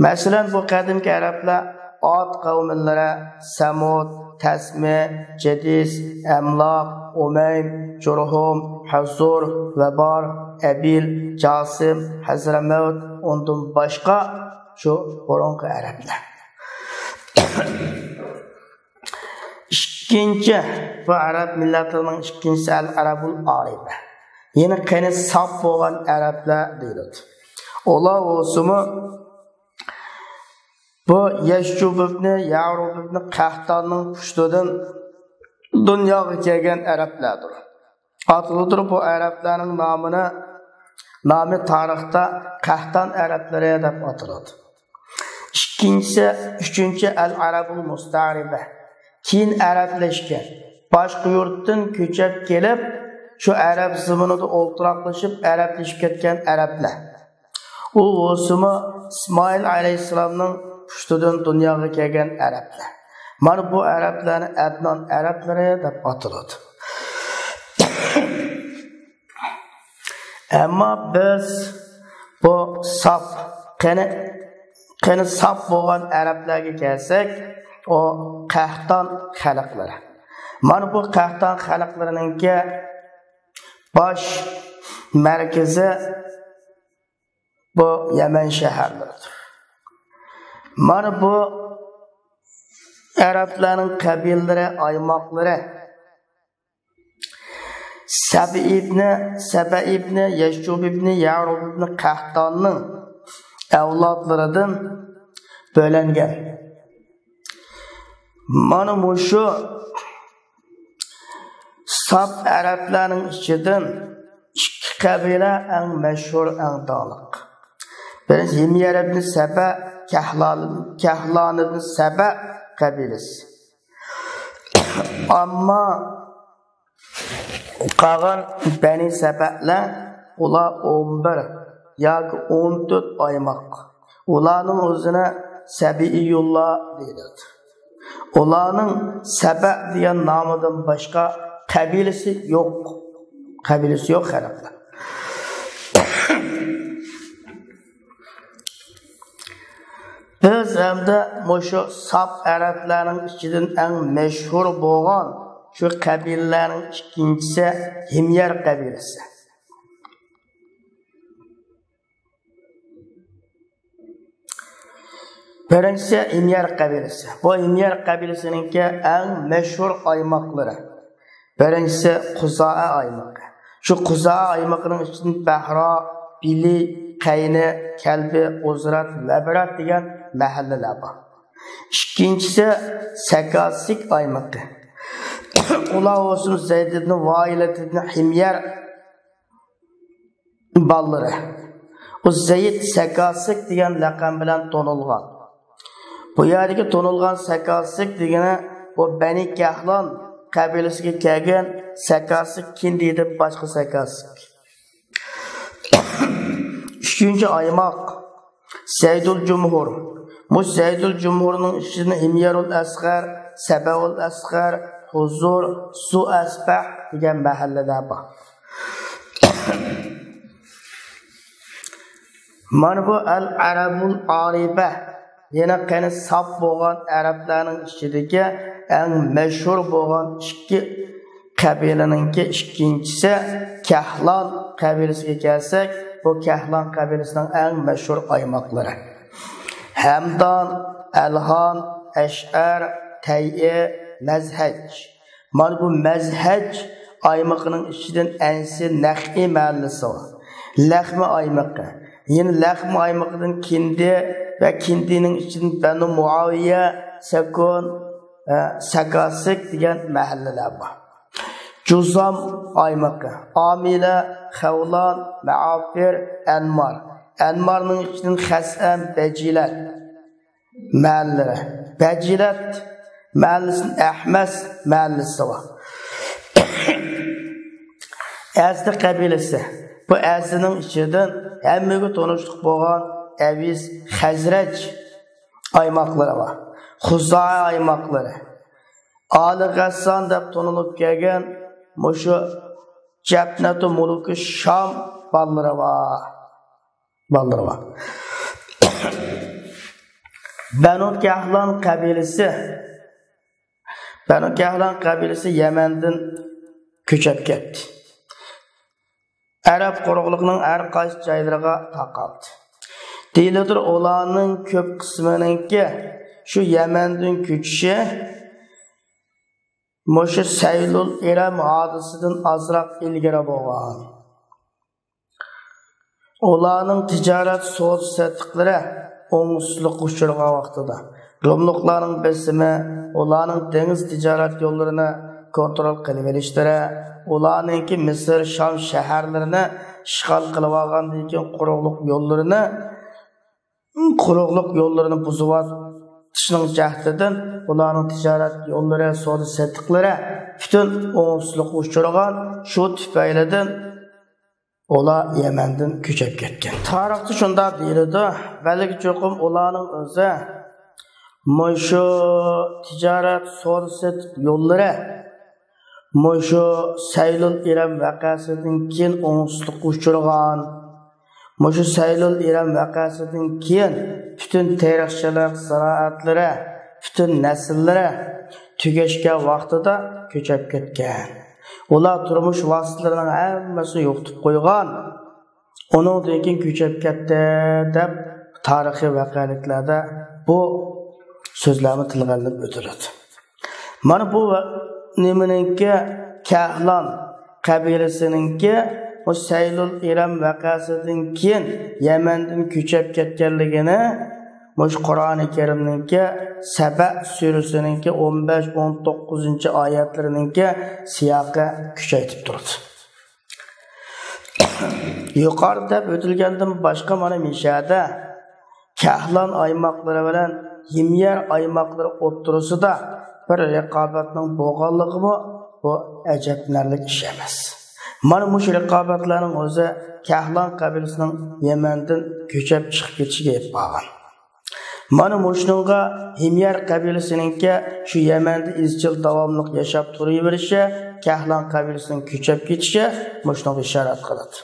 مەسىلەن، بۇ قەدىمكى ئەرەبلەر ئاد قەۋملىرى، سەمۇد، تەسمى، جېدىس، ئەملاق، ئۇمەيم، جۇرھۇم، ھەزۇر، ۋەبار، ئەبىل، جاسىم، ھەزرەمەۋت، ئۇندىن باشقا شۇ بۇرۇنقى ئەرەبلەر. ئىككىنچى، بۇ ئەرەب مىللەتلىرىنىڭ ئىككىنچىسى ئەل ئەرەبۇل ئارىبە. يەنى قېنى ساپ بولغان ئەرەبلەر دېيىلىدۇ. ئۇلار بولسىمۇ بۇ يەشجۇبىبنى، يەرۇبىبنى قەھتاننىڭ پۇشتىدىن دۇنياغا كەلگەن ئەرەبلەردۇر. ئاتىلىدۇر. بۇ ئەرەبلەرنىڭ نامىنى، نامى تارىختا قەھتان ئەرەبلىرى دەپ ئاتىلىدۇ. ئىككىنچىسى، ئۈچىنچى ئەل ئەرەبۇل مۇستەئرىبە. كېيىن ئەرەبلەشكەن. باشقا يۇرتتىن كۆچۈپ كېلىپ، شۇ ئەرەب زېمىنىدا ئولتۇراقلىشىپ، ئەرەبلىشىپ كەتكەن ئەرەبلەر. ئۇ بولسىمۇ ئىسمائىل ئەلەيھىسسالامنىڭ پۇشتىدىن دۇنياغا كەلگەن ئەرەبلەر. مانا بۇ ئەرەبلەرنى ئەدنان ئەرەبلىرى دەپ ئاتىلىدۇ. ئەمما بىز بۇ ساپ، قېنى، قېنى ساپ بولغان ئەرەبلەرگە كەلسەك، ئۇ قەھتان خەلقلىرى. مانا بۇ قەھتان خەلقلىرىنىڭكى باش مەركىزى بۇ يەمەن شەھەرلىرىدۇر. مانا بۇ ئەرەبلەرنىڭ قەبىلىلىرى، ئايماقلىرى. سەبە ئىبنى، سەبە ئىبنى يەشۇب ئىبنى يەرۇب ئىبنى قەھتاننىڭ ئەۋلادلىرىدىن بۆلەنگەن. مانا مۇشۇ ساپ ئەرەبلەرنىڭ ئىچىدىن ئىككى قەبىلە ئەڭ مەشھۇر، ئەڭ داڭلىق. بىرىنچى، ھىميەر ئىبنى سەبە، كەھلان، كەھلان ئىبنى سەبە قەبىلىسى. ئەمما قالغان بەنى سەبەلەر، ئۇلار ئون بىر ياكى ئون تۆت ئايماق. ئۇلارنىڭ ئۆزىنى سەبىئىيۇللار دەيدۇ. ئۇلارنىڭ سەبە دېگەن نامىدىن باشقا قەبىلىسى يوق. قەبىلىسى يوق خەلقلەر. بىز ئەمدى مۇشۇ ساپ ئەرەبلەرنىڭ ئىچىدىن ئەڭ مەشھۇر بولغان شۇ قەبىلىلەرنىڭ ئىككىنچىسى ھىميەر قەبىلىسى. بىرىنچىسى ھىميەر قەبىلىسى. بۇ ھىميەر قەبىلىسىنىڭكى ئەڭ مەشھۇر ئايماقلىرى. بىرىنچىسى قۇزائە ئايمىقى. شۇ قۇزائە ئايمىقىنىڭ ئىچىدىن بەھرا، بىلى، قەينى، كەلبى، ئۇزرات، لەبرات دېگەن مەھەللىلەر بار. ئىككىنچىسى سەكاسىك ئايمىقى. ئۇلار بولسۇن زەيد ئىبنى ۋائىلەت ئىبنى ھىميەر بالىلىرى. ئۇ زەيد سەكاسىك دېگەن لەقەم بىلەن تونۇلغان. بۇ يەردىكى تونۇلغان سەكاسىك دېگىنى، بۇ بەنى كەھلان قەبىلىسىگە كەلگەن سەكاسىك، كىندىدىن باشقا سەكاسىك. ئۈچىنچى ئايماق زەيدۇل جۇمھۇر. مۇشۇ زەيدۇل جۇمھۇرنىڭ ئىچىدىن ھىميەرۇل ئەسغەر، سەبەئۇل ئەسغەر، ھۇزۇر، سۇ ئەسبەھ دېگەن مەھەللىلەر بار. مانا بۇ ئەل ئەرەبۇل ئارىبە، يەنە قېنى ساپ بولغان ئەرەبلەرنىڭ ئىچىدىكى ئەڭ مەشھۇر بولغان ئىككى قەبىلىنىڭكى ئىككىنچىسى كەھلان قەبىلىسىگە كەلسەك، بۇ كەھلان قەبىلىسىنىڭ ئەڭ مەشھۇر ئايماقلىرى ھەمدان، ئەلھان، ئەشئەر، تەيئى، مەزھەج. مانا بۇ مەزھەج ئايمىقىنىڭ ئىچىدىن ئەنسى نەخئى مەھەللىسى بار. لەخمە ئايمىقى. يەنە لەخمە ئايمىقىدىن كىندى ۋە كىندىنىڭ ئىچىدىن بەنۇ مۇئاۋىيە، سەكۇن، ئە، سەكاسىك دېگەن مەھەللىلەر بار. جۇزام ئايمىقى. ئامىلە، خەۋلان، مەئافىر، ئەنمار. ئەنمارنىڭ ئىچىدىن خەسئەم، بەجىلەت مەھەللىلىرى. بەجىلەت مەھەللىسىدىن ئەھمەس مەھەللىسى بار. ئەزدى قەبىلىسى. بۇ ئەزدىنىڭ ئىچىدىن ھەممىگە تونۇشلۇق بولغان ئەۋس، خەزرەج ئايماقلىرى بار. خۇزائە ئايماقلىرى. ئالى غەسسان دەپ تونۇلۇپ كەلگەن مۇشۇ جەپنەتۇ مۇلۇكى شام بالىلىرى بار. بالىلىرى بار. بەنۇ كەھلان قەبىلىسى، بەنۇ كەھلان قەبىلىسى يەمەندىن كۆچۈپ كەتتى. ئەرەب قۇرۇقلۇقىنىڭ ھەر قايسى جايلىرىغا تارقالدى. دېيىلىدۇ، ئۇلارنىڭ كۆپ قىسمىنىڭكى شۇ يەمەندىن كۆچۈشى مۇشۇ سەيلۇل ئىرەم ھادىسىدىن ئازراق ئىلگىرى بولغان. ئۇلارنىڭ تىجارەت سودا سېتىقلىرى ئوڭۇشسىزلىققا ئۇچرىغان ۋاقتىدا، روملۇقلارنىڭ بېسىمى، ئۇلارنىڭ دېڭىز تىجارەت يوللىرىنى كونترول قىلىۋېلىشلىرى، ئۇلارنىڭكى مىسىر، شام شەھەرلىرىنى ئىشغال قىلىۋالغاندىن كېيىن قۇرۇقلۇق يوللىرىنى، قۇرۇقلۇق يوللىرىنى بۇزۇۋېتىشنىڭ جەھدىدىن ئۇلارنىڭ تىجارەت يوللىرى، سودا سېتىقلىرى پۈتۈن ئوڭۇشسىزلىققا ئۇچرىغان. شۇ تۈپەيلىدىن ئۇلار يەمەندىن كۆچۈپ كەتكەن. تارىختا شۇنداق دېيىلىدۇ، بەلكى چوقۇم ئۇلارنىڭ ئۆزى مۇشۇ تىجارەت، سودا سېتىق يوللىرى مۇشۇ سەيلۇل ئىرەم ۋەقەسىدىن كېيىن ئوڭۇشسىزلىققا ئۇچرىغان. مۇشۇ سەيلۇل ئىرەم ۋەقەسىدىن كېيىن پۈتۈن تېرىقچىلىق زىرائەتلىرى، پۈتۈن نەسىللىرى تۈگەشكەن ۋاقتىدا كۆچۈپ كەتكەن. ئۇلار تۇرمۇش ۋاسىتىلىرىنىڭ ھەممىسىنى يوقىتىپ قويغان. ئۇنىڭدىن كېيىن كۆچۈپ كەتتى دەپ تارىخىي ۋەقەلىكلەردە بۇ سۆزلەرمۇ تىلغا ئېلىنىپ ئۆتۈلىدۇ. مانا بۇ ۋە-، نېمىنىڭكى، كەھلان قەبىلىسىنىڭكى بۇ سەيلۇل ئىرەم ۋەقەسىدىن كېيىن يەمەندىن كۆچۈپ كەتكەنلىكىنى مۇشۇ قۇرئانى كەرىمنىڭكى سەبە سۈرىسىنىڭكى ئون بەش، ئون توققۇزىنچى ئايەتلىرىنىڭكى سىياقى كۈچەيتىپ تۇرىدۇ. يۇقىرىدا دەپ ئۆتۈلگەندىن باشقا، مانا مىشەدە كەھلان ئايماقلىرى بىلەن ھىميەر ئايماقلىرى ئوتتۇرىسىدا بىر رىقابەتنىڭ بولغانلىقىمۇ بۇ ئەجەبلىنەرلىك ئىش ئەمەس. مانا مۇشۇ رىقابەتلەرنىڭ ئۆزى كەھلان قەبىلىسىنىڭ يەمەندىن كۆچۈپ چىقىپ كېتىشىگە ئېلىپ بارغان. مانا مۇشۇنىڭغا ھىميەر قەبىلىسىنىڭكى شۇ يەمەندە ئىزچىل داۋاملىق ياشاپ تۇرۇۋېرىشى، كەھلان قەبىلىسىنىڭ كۆچۈپ كېتىشى مۇشۇنىڭغا ئىشارەت قىلىدۇ.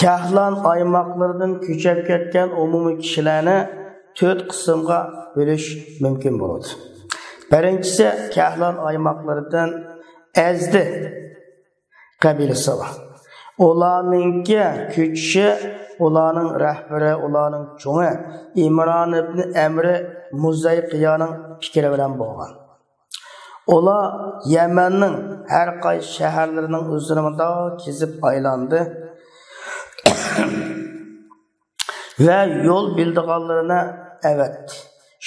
كەھلان ئايماقلىرىدىن كۆچۈپ كەتكەن ئومۇمىي كىشىلەرنى تۆت قىسىمغا بۆلۈش مۇمكىن بولىدۇ. بىرىنچىسى، كەھلان ئايماقلىرىدىن ئەزدى قەبىلىسى بار. ئۇلارنىڭكى كۆچۈشى، ئۇلارنىڭ رەھبىرى، ئۇلارنىڭ چوڭى ئىمران ئىبنى ئەمرى مۇزەيقىيانىڭ پىكرى بىلەن بولغان. ئۇلار يەمەننىڭ ھەر قايسى شەھەرلىرىنىڭ ئۆزىنى مۇنداق كېزىپ ئايلاندى ۋە يول بىلىدىغانلىرىنى ئەۋەتتى.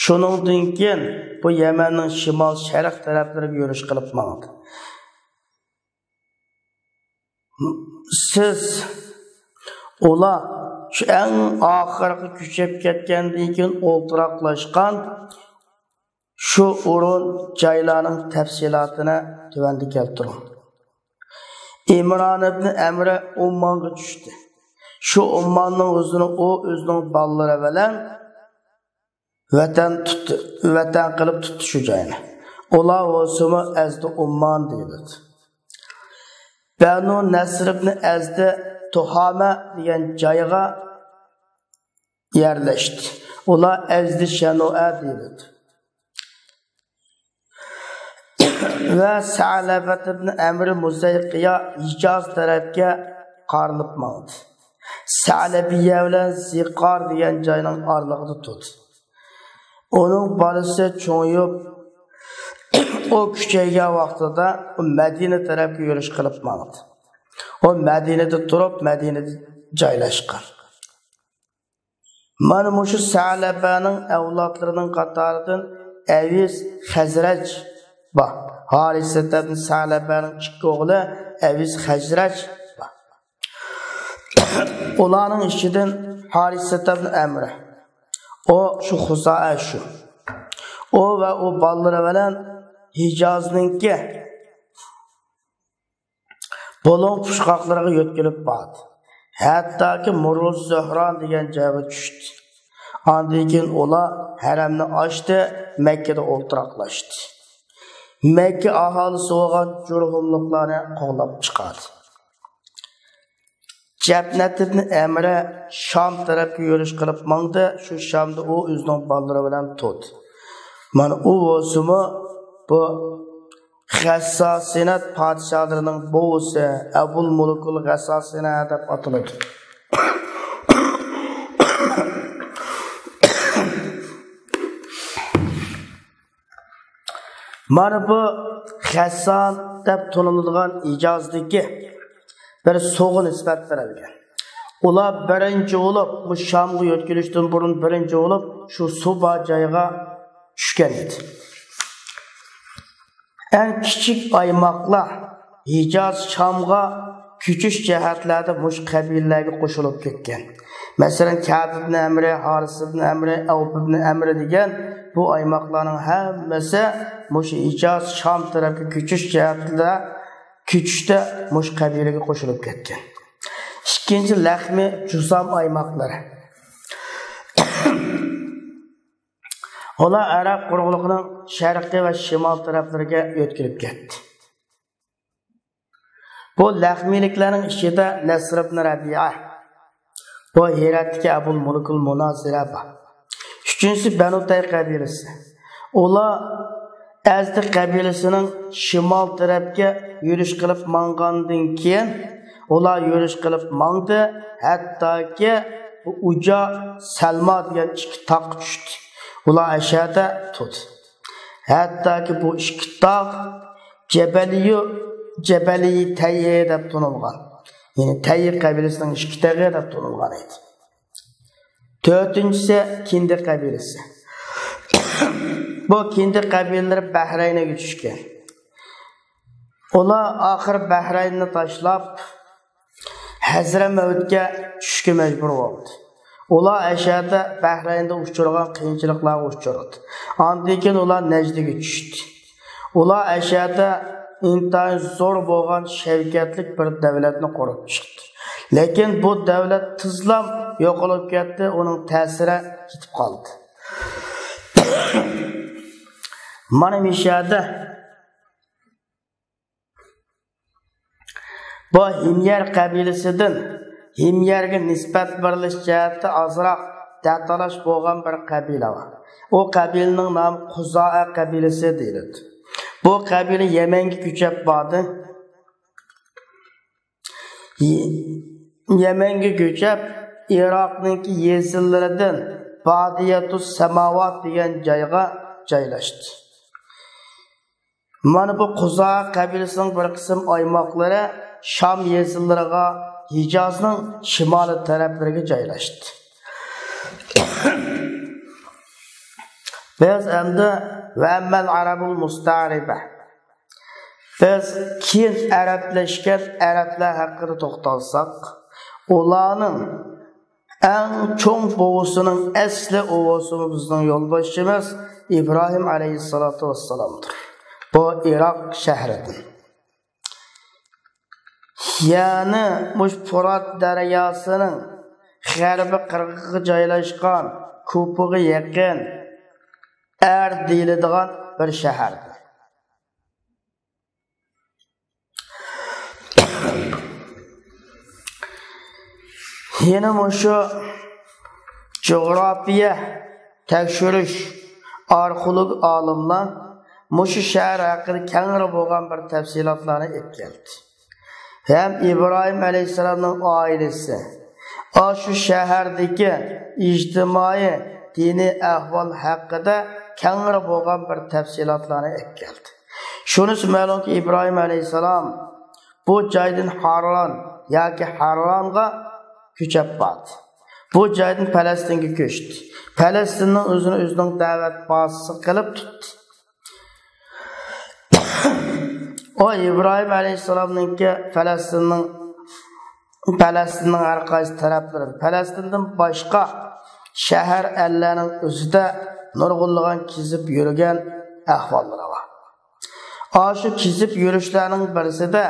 شۇنىڭدىن كېيىن بۇ يەمەننىڭ شىمال شەرق تەرەپلىرىگە يۈرۈش قىلىپ ماڭدى. سىز، ئۇلار شۇ ئەڭ ئاخىرقى كۆچۈپ كەتكەندىن كېيىن ئولتۇراقلاشقان شۇ ئورۇن جايلارنىڭ تەپسىلاتىنى تۆۋەندە كەلتۈرۈڭ. ئىمران ئىبنى ئەمرى ئوممانغا چۈشتى. شۇ ئومماننىڭ ئۆزىنى ئۇ ئۆزىنىڭ بالىلىرى بىلەن ۋەتەن تۇتتى، ۋەتەن قىلىپ تۇتتى شۇ جاينى. ئۇلار بولسىمۇ ئەزدى ئوممان دېيىلىدۇ. بەنۇ نەسر ئىبنى ئەزدى تۇھامە دېگەن جايغا يەرلەشتى. ئۇلار ئەزدى شەنۇئە دېيىلىدۇ. ۋە سەلەبەت ئىبنى ئەمرى مۇزەيقىيا ھىجاز تەرەپكە قارىلىپ ماڭدى. سەلەبىيە بىلەن زىقار دېگەن جاينىڭ ئارىلىقىدا تۇردى. ئۇنىڭ بالىسى چوڭىيىپ، ئۇ كۈچەيگەن ۋاقتىدا ئۇ مەدىنە تەرەپكە يۈرۈش قىلىپ ماڭدى. ئۇ مەدىنىدە تۇرۇپ، مەدىنىدە جايلاشقان. مانا مۇشۇ سەلەبەنىڭ ئەۋلادلىرىنىڭ قاتارىدىن ئەۋس خەزرەج بار. ھارىسەت ئىبن سەلەبەنىڭ ئىككى ئوغلى ئەۋس خەزرەج بار. ئۇلارنىڭ ئىچىدىن ھارىسەت ئىبن ئەمرى. ئۇ شۇ خۇزائە شۇ. ئۇ ۋە ئۇ بالىلىرى بىلەن ھىجازنىڭكى بۇلۇڭ پۇچقاقلىرىغا يۆتكىلىپ باردى. ھەتتاكى مۇرۇز زۆھران دېگەن جايغا چۈشتى. ئاندىن كېيىن ئۇلار ھەرەمنى ئاچتى، مەككىدە ئولتۇراقلاشتى. مەككە ئاھالىسى بولغان جۇرھۇملۇقلارنى قوغلاپ چىقاردى. جەپنەت ئىبنى ئەمرە شام تەرەپكە يۈرۈش قىلىپ ماڭدى. شۇ شامدا ئۇ ئۆزىنىڭ بالىلىرى بىلەن تۇردى. مانا ئۇ بولسىمۇ بۇ غەسساسىنە پادىشاھلىرىنىڭ بوۋىسى ئەبۇل مۇلۇكۇل غەسساسىنە دەپ ئاتىلىدۇ. مانا بۇ غەسسان دەپ تونۇلىدىغان ھىجازدىكى بىر سۇغا نىسبەت بېرىلگەن. ئۇلار بىرىنچى بولۇپ، بۇ شامغا يۆتكىلىشتىن بۇرۇن بىرىنچى بولۇپ، شۇ سۇ بار جايغا چۈشكەن ئىدى. ئەڭ كىچىك ئايماقلار ھىجاز، شامغا كۆچۈش جەھەتلەردە مۇشۇ قەبىلىلەرگە قوشۇلۇپ كەتكەن. مەسىلەن، كەب ئىبنى ئەمرى، ھارىس ئىبنى ئەمرى، ئەۋپ ئىبنى ئەمرى دېگەن بۇ ئايماقلارنىڭ ھەممىسى مۇشۇ ھىجاز، شام تەرەپكە كۆچۈش جەھەتلىرىدە كۆچۈشتە مۇشۇ قەبىلىگە قوشۇلۇپ كەتكەن. ئىككىنچى، لەخمى جۇزام ئايماقلىرى. ئۇلار ئەرەب قۇرۇقلۇقىنىڭ شەرقىي ۋە شىمال تەرەپلىرىگە يۆتكىلىپ كەتتى. بۇ لەخمىيلىكلەرنىڭ ئىچىدە نەسر ئىبن رەبىئە، بۇ ھىراتتىكى ئەبۇل مۇلكۇل مۇنازىرە بار. ئۈچىنچىسى، بەنۇ تەي قەبىلىسى. ئۇلار ئەزدى قەبىلىسىنىڭ شىمال تەرەپكە يۈرۈش قىلىپ ماڭغاندىن كېيىن، ئۇلار يۈرۈش قىلىپ ماڭدى، ھەتتاكى بۇ ئۇجا سەلما دېگەن ئىككى تاغقا چۈشتى. ئۇلار ئەشەدە تۇردى. ھەتتاكى بۇ ئىككى تاغ جەبەلىيۇ، جەبەلىي تەيي دەپ تونۇلغان. يەنى تەيي قەبىلىسىنىڭ ئىككى تېغى دەپ تونۇلغان ئىدى. تۆتىنچىسى، كىندى قەبىلىسى. بۇ كىندى قەبىلىلىرى بەھرەينگە چۈشكەن. ئۇلار ئاخىر بەھرەيننى تاشلاپ، ھەزرەمەۋتكە چۈشۈشكە مەجبۇر بولدى. ئۇلار ئەشەدە بەھرەيندە ئۇچرىغان قىيىنچىلىقلارغا ئۇچرىدى. ئاندىن كېيىن ئۇلار نەجدىگە چۈشتى. ئۇلار ئەشەدە ئىنتايىن زور بولغان شەۋكەتلىك بىر دەۋلەتنى قۇرۇپ چىقتى. لېكىن بۇ دەۋلەت تېزلا يوقىلىپ كەتتى، ئۇنىڭ تەسىرى كېتىپ قالدى. مانا مىشەدە بۇ ھىميەر قەبىلىسىدىن ھىميەرگە نىسبەت بېرىلىش جەھەتتە ئازراق دەتالاش بولغان بىر قەبىلە بار. ئۇ قەبىلىنىڭ نامى قۇزائە قەبىلىسى دېيىلىدۇ. بۇ قەبىلە يەمەنگە كۆچۈپ باردى. يەمەنگە كۆچۈپ، ئىراقنىڭكى يېزىلىرىدىن بادىيەتۇس سەماۋات دېگەن جايغا جايلاشتى. مانا بۇ قۇزا قەبىلىسىنىڭ بىر قىسىم ئايماقلىرى شام يېزىلىرىغا، ھىجازنىڭ شىمالىي تەرەپلىرىگە جايلاشتى. بىز ئەمدى ۋەممەل ئەرەبۇل مۇستەرىبە، بىز كېيىن ئەرەبلەشكەن ئەرەبلەر ھەققىدە توختالساق، ئۇلارنىڭ ئەڭ چوڭ بوۋىسىنىڭ ئەسلى ئۇۋىسىمۇ بىزنىڭ يولباشچىمىز ئىبراھىم ئەلەيھىسسالاتۇ ۋەسسالامدۇر. بۇ ئىراق شەھىرىدىن. يەنى مۇشۇ پۇرات دەرياسىنىڭ غەربىي قىرغىقىغا جايلاشقان، كۇپىغا يېقىن ئەر دېيىلىدىغان بىر شەھەردۇر. يەنە مۇشۇ جۇغراپىيە تەكشۈرۈش ئارخېئولوگ ئالىملار مۇشۇ شەھەر ھەققىدە كەڭرى بولغان بىر تەپسىلاتلارنى ئېلىپ كەلدى. ھەم ئىبراھىم ئەلەيھىسسالامنىڭ ئائىلىسى، ئاشۇ شەھەردىكى ئىجتىمائىي، دىنىي ئەھۋال ھەققىدە كەڭرى بولغان بىر تەپسىلاتلارنى ئېلىپ كەلدى. شۇنىسى مەلۇمكى، ئىبراھىم ئەلەيھىسسالام بۇ جايدىن ھارران ياكى ھاررانغا كۆچۈپ باردى. بۇ جايدىن پەلەستىنگە كۆچتى. پەلەستىننىڭ ئۆزىنى ئۆزىنىڭ دەۋەت بازىسى قىلىپ تۇتتى. ئۇ ئىبراھىم ئەلەيھىسسالامنىڭكى پەلەستىننىڭ، پەلەستىننىڭ ھەر قايسى تەرەپلىرىدە، پەلەستىندىن باشقا شەھەر، ئەللەرنىڭ ئۆزىدە نۇرغۇنلىغان كېزىپ يۈرگەن ئەھۋاللىرى بار. ئاشۇ كېزىپ يۈرۈشلەرنىڭ بىرسىدە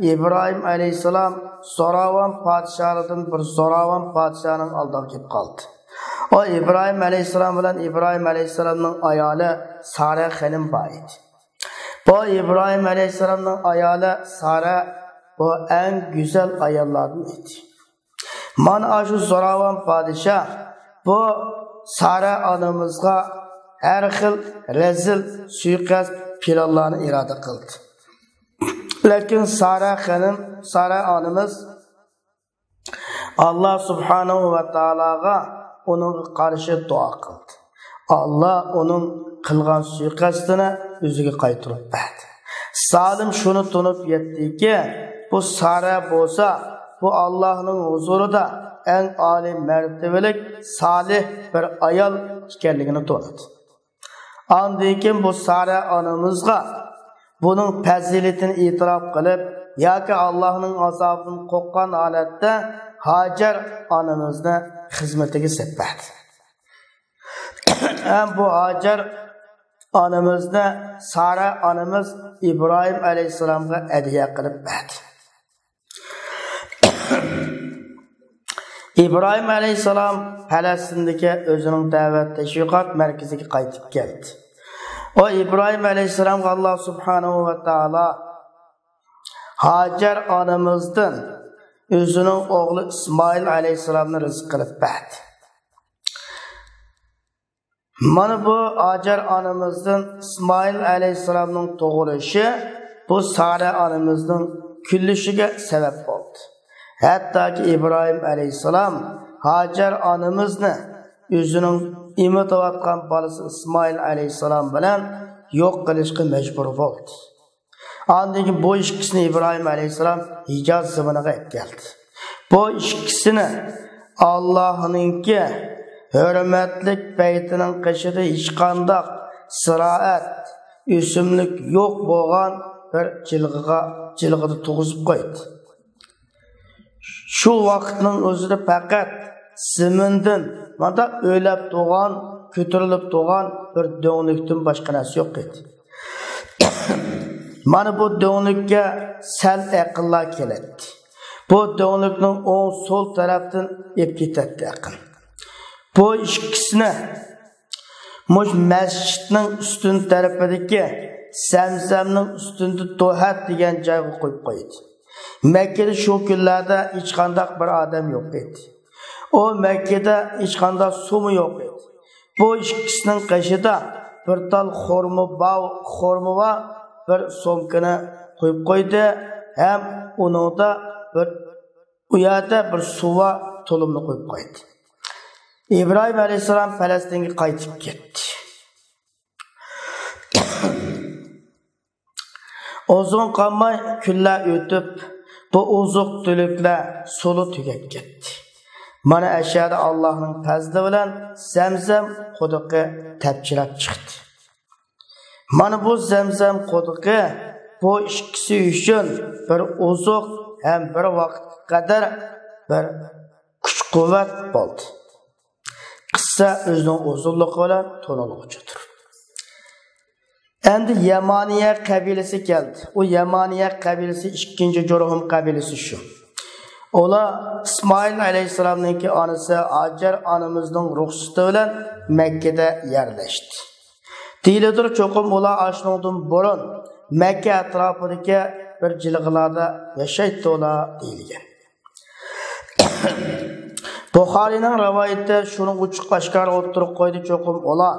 ئىبراھىم ئەلەيھىسسالام زوراۋان پادىشاھلاردىن بىر زوراۋان پادىشاھنىڭ ئالدىغا كېلىپ قالدى. ئۇ ئىبراھىم ئەلەيھىسسالام بىلەن ئىبراھىم ئەلەيھىسسالامنىڭ ئايالى سارە خېنىم بار ئىدى. بۇ ئىبراھىم ئەلەيھىسسالامنىڭ ئايالى سارە، بۇ ئەڭ گۈزەل ئاياللاردىن ئىدى. مانا ئاشۇ زوراۋان پادىشاھ بۇ سارە ئانىمىزغا ھەر خىل رەزىل سۇيىقەست پىلانلارنى ئىرادە قىلدى. لېكىن سارە خېنىم، سارە ئانىمىز ئاللا سۇبھانەھۇ ۋە تائالاغا ئۇنىڭغا قارشى دۇئا قىلدى. ئاللا ئۇنىڭ قىلغان سۇيىقەستىنى ئۆزىگە قايتۇرۇپ بەردى. زالىم شۇنى تونۇپ يەتتىكى، بۇ سارە بولسا بۇ ئاللانىڭ ھۇزۇرىدا ئەڭ ئالىي مەرتىۋىلىك سالىھ بىر ئايال ئىكەنلىكىنى تونۇدى. ئاندىن كېيىن بۇ سارە ئانىمىزغا بۇنىڭ پەزىلىتىنى ئېتىراپ قىلىپ، ياكى ئاللانىڭ ئازابىدىن قورققان ھالەتتە ھاجەر ئانىمىزنى خىزمىتىگە سېلىپ بەردى. ھەم بۇ ھاجەر ئانىمىزنى سارا ئانىمىز ئىبراھىم ئەلەيھىسسالامغا ھەدىيە قىلىپ بەردى. ئىبراھىم ئەلەيھىسسالام پەلەستىندىكى ئۆزىنىڭ دەۋەت تەشۋىقات مەركىزىگە قايتىپ كەلدى. ئۇ ئىبراھىم ئەلەيھىسسالامغا ئاللا سۇبھانەھۇ ۋە تائالا ھاجەر ئانىمىزدىن ئۆزىنىڭ ئوغلى ئىسمائىل ئەلەيھىسسالامنى رىزىق قىلىپ بەردى. مانا بۇ ھاجەر ئانىمىزدىن ئىسمائىل ئەلەيھىسسالامنىڭ تۇغۇلۇشى بۇ سارە ئانىمىزنىڭ كۈلۈشىگە سەۋەب بولدى. ھەتتاكى ئىبراھىم ئەلەيھىسسالام ھاجەر ئانىمىزنى ئۆزىنىڭ ئېمىتىۋاتقان بالىسى ئىسمائىل ئەلەيھىسسالام بىلەن يوق قىلىشقا مەجبۇر بولدى. ئاندىن كېيىن بۇ ئىككىسىنى ئىبراھىم ئەلەيھىسسالام ھىجاز زېمىنىغا ئەكەلدى. بۇ ئىككىسىنى ئاللاھنىڭكى ھۆرمەتلىك بەيتىنىڭ قېشىدا ھېچقانداق زىرائەت، ئۆسۈملۈك يوق بولغان بىر جىلغىغا، جىلغىدا تۇغۇزۇپ قويدى. شۇ ۋاقىتنىڭ ئۆزىدە پەقەت زېمىندىن مانداق ئۆرلەپ تۇرغان، كۆتۈرۈلۈپ تۇرغان بىر دۆڭلۈكتىن باشقا نەرسە يوق ئىدى. مانا بۇ دۆڭلۈككە سەل ئەقىنلار كېلەتتى. بۇ دۆڭلۈكنىڭ ئوڭ، سول تەرەپتىن ئېلىپ كېتەتتى ئەقىن. بۇ ئىككىسىنى مۇشۇ مەسچىتنىڭ ئۈستۈن تەرىپىدىكى زەمزەمنىڭ ئۈستىدە دوھەت دېگەن جايغا قويۇپ قويدى. مەككىدە شۇ كۈنلەردە ھېچقانداق بىر ئادەم يوق ئىدى. ئۇ مەككىدە ھېچقانداق سۇمۇ يوق ئىدى. بۇ ئىككىسىنىڭ قېشىدا بىر تال خورما باۋ-، خورما بار بىر سومكىنى قويۇپ قويدى ھەم ئۇنىڭدا بىر، ئۇ يەردە بىر سۇ بار تۇلۇمنى قويۇپ قويدى. ئىبراھىم ئەلەيھىسسالام پەلەستىنگە قايتىپ كەتتى. ئۇزۇن قالماي كۈنلەر ئۆتۈپ، بۇ ئوزۇق-تۈلۈكلەر سۇلا تۈگەپ كەتتى. مانا ئەشەدە ئاللاھنىڭ پەزلى بىلەن زەمزەم قۇدۇقى تەپچىلەپ چىقتى. مانا بۇ زەمزەم قۇدۇقى بۇ ئىككىسى ئۈچۈن بىر ئوزۇق ھەم بىر ۋاقىتقا قەدەر بىر كۈچ-قۇۋۋەت بولدى. قىسسە ئۆزىنىڭ ئۇزۇنلۇقى بىلەن تونۇلغۇچىدۇر. ئەمدى يەمانىيە قەبىلىسى كەلدى. ئۇ يەمانىيە قەبىلىسى ئىككىنچى جۇرھۇم قەبىلىسى شۇ. ئۇلار ئىسمائىل ئەلەيھىسسالامنىڭكى ئانىسى ھاجەر ئانىمىزنىڭ رۇخسىتى بىلەن مەككىدە يەرلەشتى. دېيىلىدۇ، چوقۇم ئۇلار ئاشۇنىڭدىن بۇرۇن مەككە ئەتراپىدىكى بىر جىلغىلاردا ياشايتتىلا دېيىلگەن. بۇخارىينىڭ رىۋايىتى شۇنى ئوچۇق ئاشكارا ئوتتۇرىغا قويدى، چوقۇم ئۇلار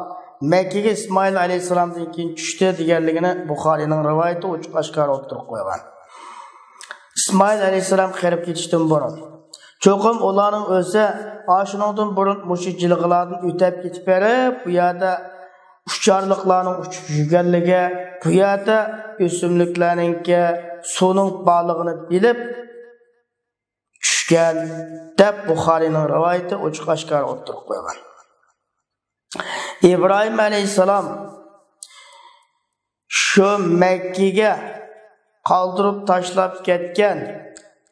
مەككىگە ئىسمائىل ئەلەيھىسسالامدىن كېيىن چۈشتى دېگەنلىكىنى بۇخارىينىڭ رىۋايىتى ئوچۇق ئاشكارا ئوتتۇرىغا قويغان. ئىسمائىل ئەلەيھىسسالام قېرىپ كېتىشتىن بۇرۇن، چوقۇم ئۇلارنىڭ ئۆزى ئاشۇنىڭدىن بۇرۇن مۇشۇ جىلغىلاردىن ئۆتەپ كېتىپ بېرىپ، بۇ يەردە ئۇچارلىقلارنىڭ ئۇچۇپ يۈرگەنلىكى، بۇ يەردە ئۆسۈملۈكلەرنىڭكى سۇنىڭ بارلىقىنى بىلىپ چۈشكەن، دەپ بۇخارىينىڭ رىۋايىتى ئوچۇق ئاشكارا ئوتتۇرىغا قويغان. ئىبراھىم ئەلەيھىسسالام شۇ مەككىگە قالدۇرۇپ تاشلاپ كەتكەن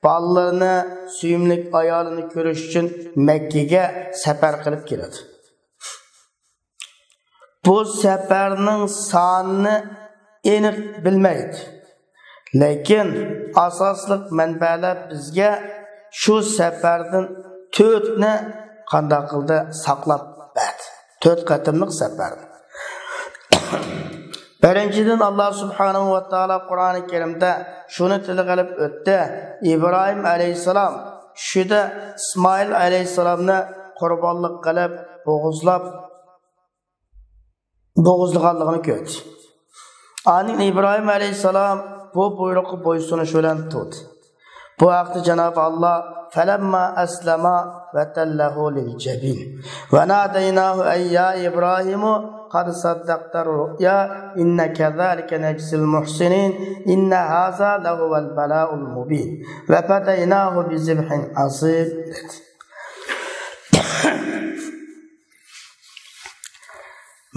بالىلىرىنى، سۆيۈملۈك ئايالىنى كۆرۈش ئۈچۈن مەككىگە سەپەر قىلىپ كېلىدۇ. بۇ سەپەرنىڭ سانىنى ئېنىق بىلمەيدۇ. لېكىن ئاساسلىق مەنبەلەر بىزگە شۇ سەپەردىن تۆتنى قانداق قىلدى ساقلاپ بەردى. تۆت قېتىملىق سەپەر. بىرىنچىدىن، ئاللا سۇبھانەھۇ ۋە تائالا قۇرئانى كەرىمدە شۇنى تىلغا ئېلىپ ئۆتتى، ئىبراھىم ئەلەيھىسسالام چۈشىدە ئىسمائىل ئەلەيھىسسالامنى قۇربانلىق قىلىپ بوغۇزلاپ، بوغۇزلىغانلىقىنى كۆردى. ئاندىن ئىبراھىم ئەلەيھىسسالام بۇ بۇيرۇققا بويسۇنۇش بىلەن تۇردى. بۇ ھەقتە جانابى ئاللا، فلما أسلما وتله للجبين وناديناه أن يا إبراهيم قد صدقت الرؤيا إنا كذلك نجزي المحسنين إن هذا لهو البلاء المبين وفديناه بذبح عظيم.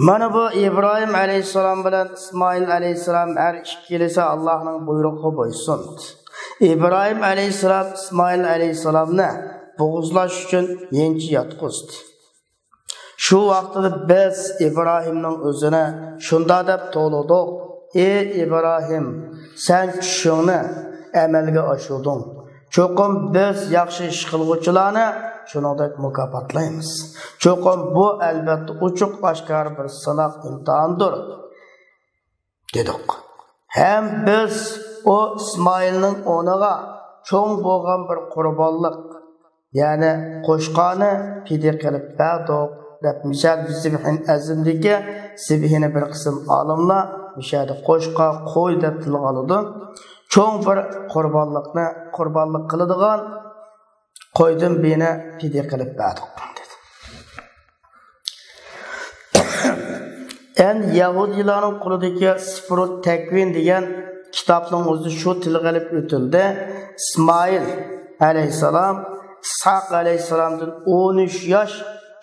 مانا بۇ ئىبراھىم ئەلەيھىسسالام بىلەن ئىسمائىل ئەلەيھىسسالام ھەر ئىككىلىسى ئاللاھنىڭ بۇيرۇقىغا بويسۇندى. ئىبراھىم ئەلەيھىسسالام ئىسمائىل ئەلەيھىسسالامنى بوغۇزلاش ئۈچۈن يېنىچە ياتقۇزدى. شۇ ۋاقتىدا بىز ئىبراھىمنىڭ ئۆزىنى شۇنداق دەپ توۋلىدۇق: «ئى ئىبراھىم، سەن چۈشۈڭنى ئەمەلگە ئاشۇردۇڭ. چوقۇم بىز ياخشى ئىش قىلغۇچىلارنى شۇنىڭدەك مۇكاپاتلايمىز. چوقۇم بۇ ئەلۋەتتە ئوچۇق ئاشكارا بىر سىناق ئىمتىھاندۇر» دېدۇق. ھەم بىز ئۇ ئىسمائىلنىڭ ئورنىغا چوڭ بولغان بىر قۇربانلىق، يەنى قوچقارنى پىدىيە قىلىپ بەردۇق، دەپ مىشەدە زىبھىن ئەزىمدىكى زىبھىنى بىر قىسىم ئالىملار مىشەدە قوچقار، قوي دەپ تىلغا ئالىدۇ. چوڭ بىر قۇربانلىقنى قۇربانلىق قىلىدىغان قويدىن بىرنى پىدىيە قىلىپ بەردۇق، دېدى. ئەن يەھۇدىيلارنىڭ قولىدىكى سىفرۇت تەكۋىن دېگەن كىتابنىڭ ئۆزىدە شۇ تىلغا ئېلىپ ئۆتۈلدى. ئىسمائىل ئەلەيھىسسالام ئىسھاق ئەلەيھىسسالامدىن ئون ئۈچ ياش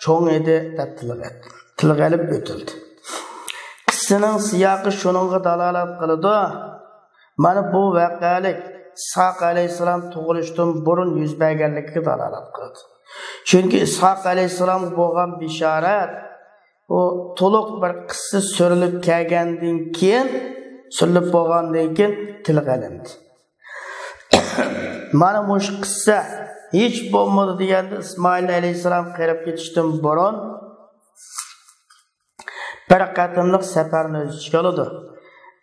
چوڭ ئىدى، دەپ تىلغا، تىلغا ئېلىپ ئۆتۈلدى. قىسسىنىڭ سىياقى شۇنىڭغا دالالەت قىلىدۇ. مانا بۇ ۋەقەلىك ئىسھاق ئەلەيھىسسالام تۇغۇلۇشتىن بۇرۇن يۈز بەرگەنلىكىگە دالالەت قىلىدۇ. چۈنكى ئىسھاق ئەلەيھىسسالامغا بولغان بېشارەت، ئۇ تولۇق بىر قىسسە سۆرىلىپ كەلگەندىن كېيىن، سۆرىلىپ بولغاندىن كېيىن تىلغا ئېلىندى. مانا مۇشۇ قىسسە ھېچ بولمىدى دېگەندە، ئىسمائىل ئەلەيھىسسالام قېرىپ كېتىشتىن بۇرۇن بىر قېتىملىق سەپەرنى ئۆز ئىچىگە ئالىدۇ.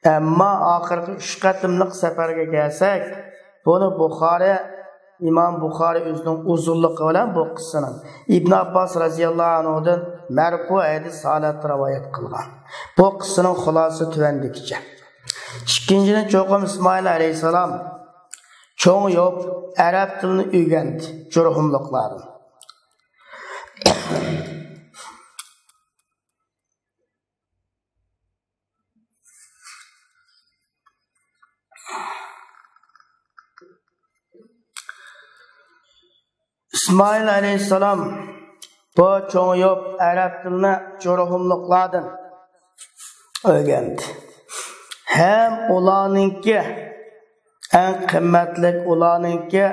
ئەمما ئاخىرقى ئۈچ قېتىملىق سەپەرگە كەلسەك، بۇنى بۇخارى، ئىمام بۇخارى ئۆزىنىڭ ئۇزۇنلۇقى بىلەن بۇ قىسسىنىڭ ئىبن ئابباس رەزىياللاھۇ ئەنھۇدىن مەرپۇ ھەدىس ھالەتتە رىۋايەت قىلغان. بۇ قىسسىنىڭ خۇلاسىسى تۆۋەندىكىچە. ئىككىنچىدىن، چوقۇم ئىسمائىل ئەلەيھىسسالام چوڭىيىپ، ئەرەب تىلىنى ئۆگەندى جۇرھۇملۇقلاردىن. ئىسمائىل ئەلەيھىسسالام بۇ چوڭىيىپ ئەرەب تىلىنى جۇرھۇملۇقلاردىن ئۆگەندى. ھەم ئۇلارنىڭكى ئەڭ قىممەتلىك، ئۇلارنىڭكى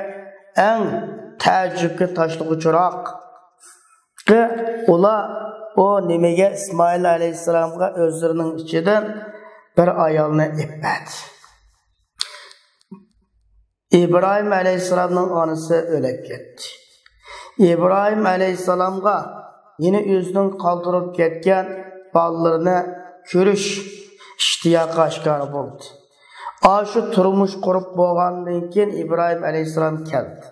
ئەڭ تەئەججۈپكە تاشلىغۇچىراق، ئۇلار ئۇ نېمىگە ئىسمائىل ئەلەيھىسسالامغا ئۆزلىرىنىڭ ئىچىدىن بىر ئايالنى ئېلىپ بەردى. ئىبراھىم ئەلەيھىسسالامنىڭ ئانىسى ئۆلۈپ كەتتى. ئىبراھىم ئەلەيھىسسالامغا يەنە ئۆزىنىڭ قالدۇرۇپ كەتكەن بالىلىرىنى كۆرۈش ئىشتىياقى ئاشكارا بولدى. ئاشۇ تۇرمۇش قۇرۇپ بولغاندىن كېيىن ئىبراھىم ئەلەيھىسسالام كەلدى.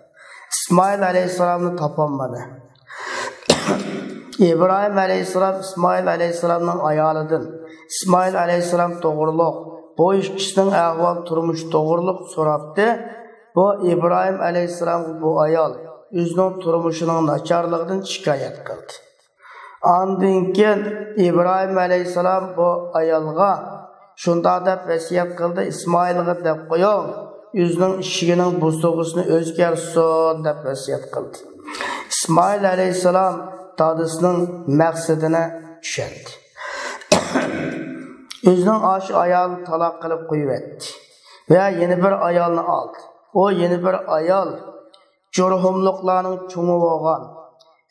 ئىسمائىل ئەلەيھىسسالامنى تاپالمىدى. ئىبراھىم ئەلەيھىسسالام ئىسمائىل ئەلەيھىسسالامنىڭ ئايالىدىن ئىسمائىل ئەلەيھىسسالام توغرۇلۇق، بۇ ئىككىسىنىڭ ئەھۋال تۇرمۇشى توغرۇلۇق سوراپتۇ. بۇ ئىبراھىم ئەلەيھىسسالامغا بۇ ئايال ئۆزىنىڭ تۇرمۇشىنىڭ ناچارلىقىدىن شىكايەت قىلدى. ئاندىن كېيىن ئىبراھىم ئەلەيھىسسالام بۇ ئايالغا شۇنداق دەپ ۋەسىيەت قىلدى: «ئىسمائىلغا دەپ قويۇڭ، ئۆزىنىڭ ئىشىكىنىڭ بوسۇغىسىنى ئۆزگەرتسۇن» دەپ ۋەسىيەت قىلدى. ئىسمائىل ئەلەيھىسسالام دادىسىنىڭ مەقسىتىنى چۈشەندى. ئۆزىنىڭ ئاشۇ ئايالىنى تالاق قىلىپ قويۇۋەتتى ۋە يەنە بىر ئايالنى ئالدى. ئۇ يەنە بىر ئايال جۇرھۇملۇقلارنىڭ چوڭى بولغان،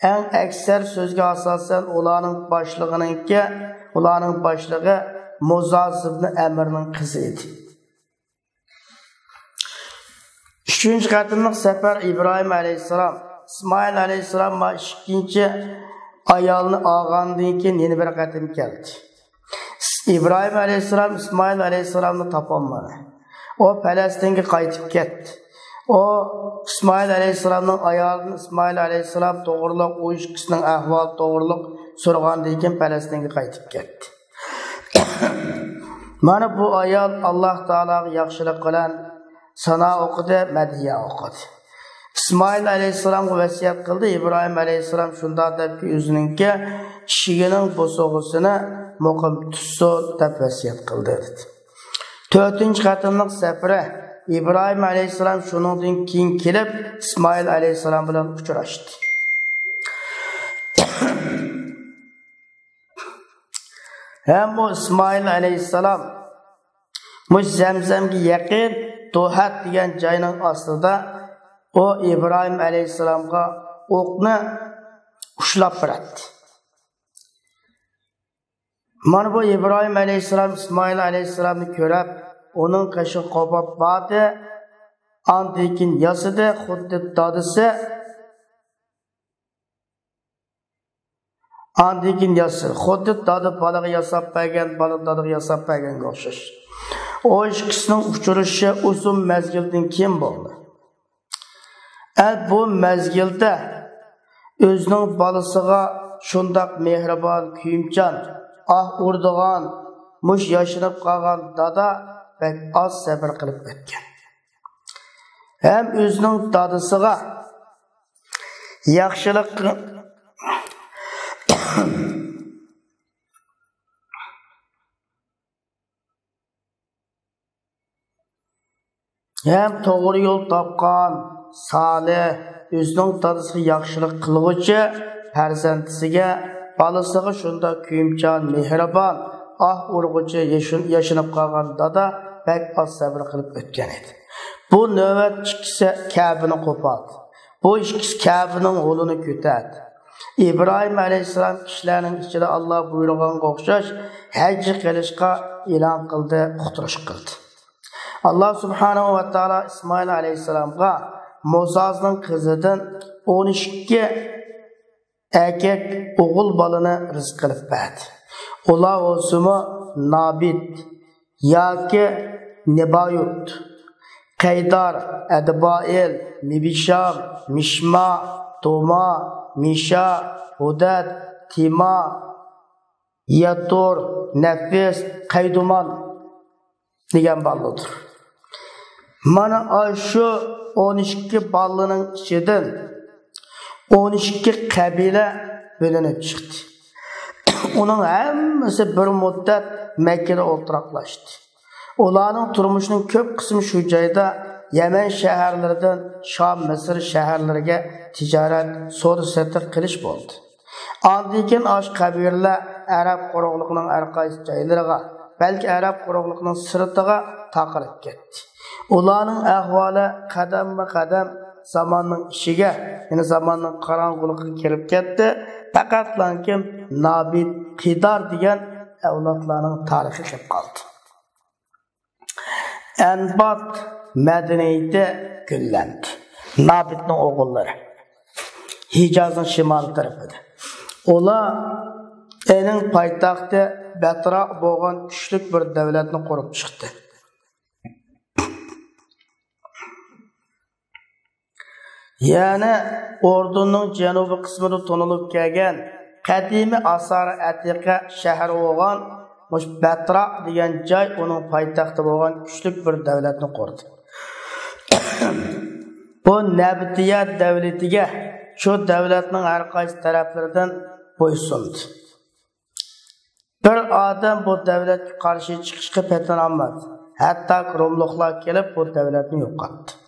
ئەڭ ئەكسەر سۆزگە ئاساسەن ئۇلارنىڭ باشلىقىنىڭكى، ئۇلارنىڭ باشلىقى مۇزاز ئىبنى ئەمىرنىڭ قىزى ئىدى. ئۈچىنچى قېتىملىق سەپەر ئىبراھىم ئەلەيھىسسالام، ئىسمائىل ئەلەيھىسسالام ۋە ئىككىنچى ئايالنى ئالغاندىن كېيىن يەنە بىر قېتىم كەلدى. ئىبراھىم ئەلەيھىسسالام ئىسمائىل ئەلەيھىسسالامنى تاپالمىدى. ئۇ پەلەستىنگە قايتىپ كەتتى. ئۇ ئىسمائىل ئەلەيھىسسالامنىڭ ئايالىدىن ئىسمائىل ئەلەيھىسسالام توغرۇلۇق، ئۇ ئىككىسىنىڭ ئەھۋالى توغرۇلۇق سورىغاندىن كېيىن پەلەستىنگە قايتىپ كەتتى. مانا بۇ ئايال ئاللاھ تائالاغا ياخشىلىق بىلەن سانا ئوقۇدى، مەدھىيە ئوقۇدى. ئىسمائىل ئەلەيھىسسالامغا ۋەسىيەت قىلدى، ئىبراھىم ئەلەيھىسسالام شۇنداق دەپكى، ئۆزىنىڭكى ئىشىكىنىڭ بوسۇغىسىنى مۇقىم تۇتسۇن دەپ ۋەسىيەت قىلدى، دېدى. تۆتىنچى قېتىملىق سەپىرى ئىبراھىم ئەلەيھىسسالام شۇنىڭدىن كېيىن كېلىپ، ئىسمائىل ئەلەيھىسسالام بىلەن ئۇچراشتى. ھەم بۇ ئىسمائىل ئەلەيھىسسالام مۇشۇ زەمزەمگە يېقىن دوھەت دېگەن جاينىڭ ئاستىدا ئۇ ئىبراھىم ئەلەيھىسسالامغا ئوقنى ئۇشلاپ بېرەتتى. مانا بۇ ئىبراھىم ئەلەيھىسسالام ئىسمائىل ئەلەيھىسسالامنى كۆرۈپ، ئۇنىڭ قېشىغا قوپۇپ باردى. ئاندىن كېيىن ياسىدى، خۇددى دادىسى. ئاندىن كېيىن ياسىدى. خۇددى دادا بالىغا ياساپ بەرگەن، بالا دادىغا ياساپ بەرگەنگە ئوخشاش. ئۇ ئىككىسىنىڭ ئۇچرىشىشى ئۇزۇن مەزگىلدىن كېيىن بولدى. ئە، بۇ مەزگىلدە ئۆزىنىڭ بالىسىغا شۇنداق مېھرىبان، كۆيۈمچان، ئاھ ئۇرىدىغان، مۇش ياشىنىپ قالغان دادا بەك ئاز سەۋر قىلىپ ئۆتكەن. ھەم ئۆزىنىڭ دادىسىغا ياخشىلىق ھەم توغرا يول تاپقان، سالىھ، ئۆزىنىڭ دادىسىغا ياخشىلىق قىلغۇچى پەرزەنتىسىگە، بالىسىغا شۇنداق كۆيۈمچان، مېھرىبان، ئاھ ئۇرغۇچى ياشىن-، ياشىنىپ قالغان دادا بەك ئاز سەۋر قىلىپ ئۆتكەن ئىدى. بۇ نۆۋەت ئىككىسى كەبىنى قوپالدى. بۇ ئىككىسى كەبىنىڭ ھولىنى كۆتەردى. ئىبراھىم ئەلەيھىسسالام كىشىلەرنىڭ ئىچىدە ئاللا بۇيرۇغانغا ئوخشاش ھەج قىلىشقا ئېلان قىلدى، ئۇقتۇرۇش قىلدى. ئاللا سۇبھانەھۇ ۋە تائالا ئىسمائىل ئەلەيھىسسالامغا موزازنىڭ قىزىدىن ئون ئىككى ئەركەك ئوغۇل بالىنى رىزىق قىلىپ بەردى. ئۇلار بولسىمۇ نابىت ياكى نېبايۇت، قەيدار، ئەدبائىل، مىبىشام، مىشما، توما، مىشا، ھۇدەد، تىما، يەتۇر، نەفىس، قەيدۇمان دېگەن بالىلىرىدۇر. مانا ئاشۇ ئون ئىككى بالىنىڭ ئىچىدىن ئون ئىككى قەبىلە بۆلۈنۈپ چىقتى. ئۇنىڭ ھەممىسى بىر مۇددەت مەككىدە ئولتۇراقلاشتى. ئۇلارنىڭ تۇرمۇشىنىڭ كۆپ قىسمى شۇ جايدا يەمەن شەھەرلىرىدىن شام، مىسىر شەھەرلىرىگە تىجارەت، سودا سېتىق قىلىش بولدى. ئاندىن كېيىن ئاشۇ قەبىلىلەر ئەرەب قۇرۇقلۇقىنىڭ ھەر قايسى جايلىرىغا، بەلكى ئەرەب قۇرۇقلۇقىنىڭ سىرتىغا تارقىلىپ كەتتى. ئۇلارنىڭ ئەھۋالى قەدەممۇ قەدەم زاماننىڭ ئىچىگە، يەنى زاماننىڭ قاراڭغۇلۇقىغا كىرىپ كەتتى. پەقەتلانكىن نابىت، قىدار دېگەن ئەۋلادلارنىڭ تارىخى قېلىپ قالدى. ئەنبات مەدەنىيىتى گۈللەندى. نابىتنىڭ ئوغۇللىرى ھىجازنىڭ شىمالىي تەرىپىدە. ئۇلار ئېنىڭ پايتەختى بەتراق بولغان كۈچلۈك بىر دۆلەتنى قۇرۇپ چىقتى. يەنى ئۇردۇننىڭ جەنۇبىي قىسمىدا تونۇلۇپ كەلگەن قەدىمىي ئاسارە ئەتىقە شەھىرى بولغان مۇشۇ بەتراق دېگەن جاي ئۇنىڭ پايتەختى بولغان كۈچلۈك بىر دۆلەتنى قۇردى. بۇ نەبتىيە دەۋلىتىگە شۇ دەۋلەتنىڭ ھەر قايسى تەرەپلىرىدىن بويسۇندى. بىر ئادەم بۇ دەۋلەتكە قارشى چىقىشقا پېتىنالمىدى. ھەتتاكى روملۇقلار كېلىپ بۇ دەۋلەتنى يوقاتتى.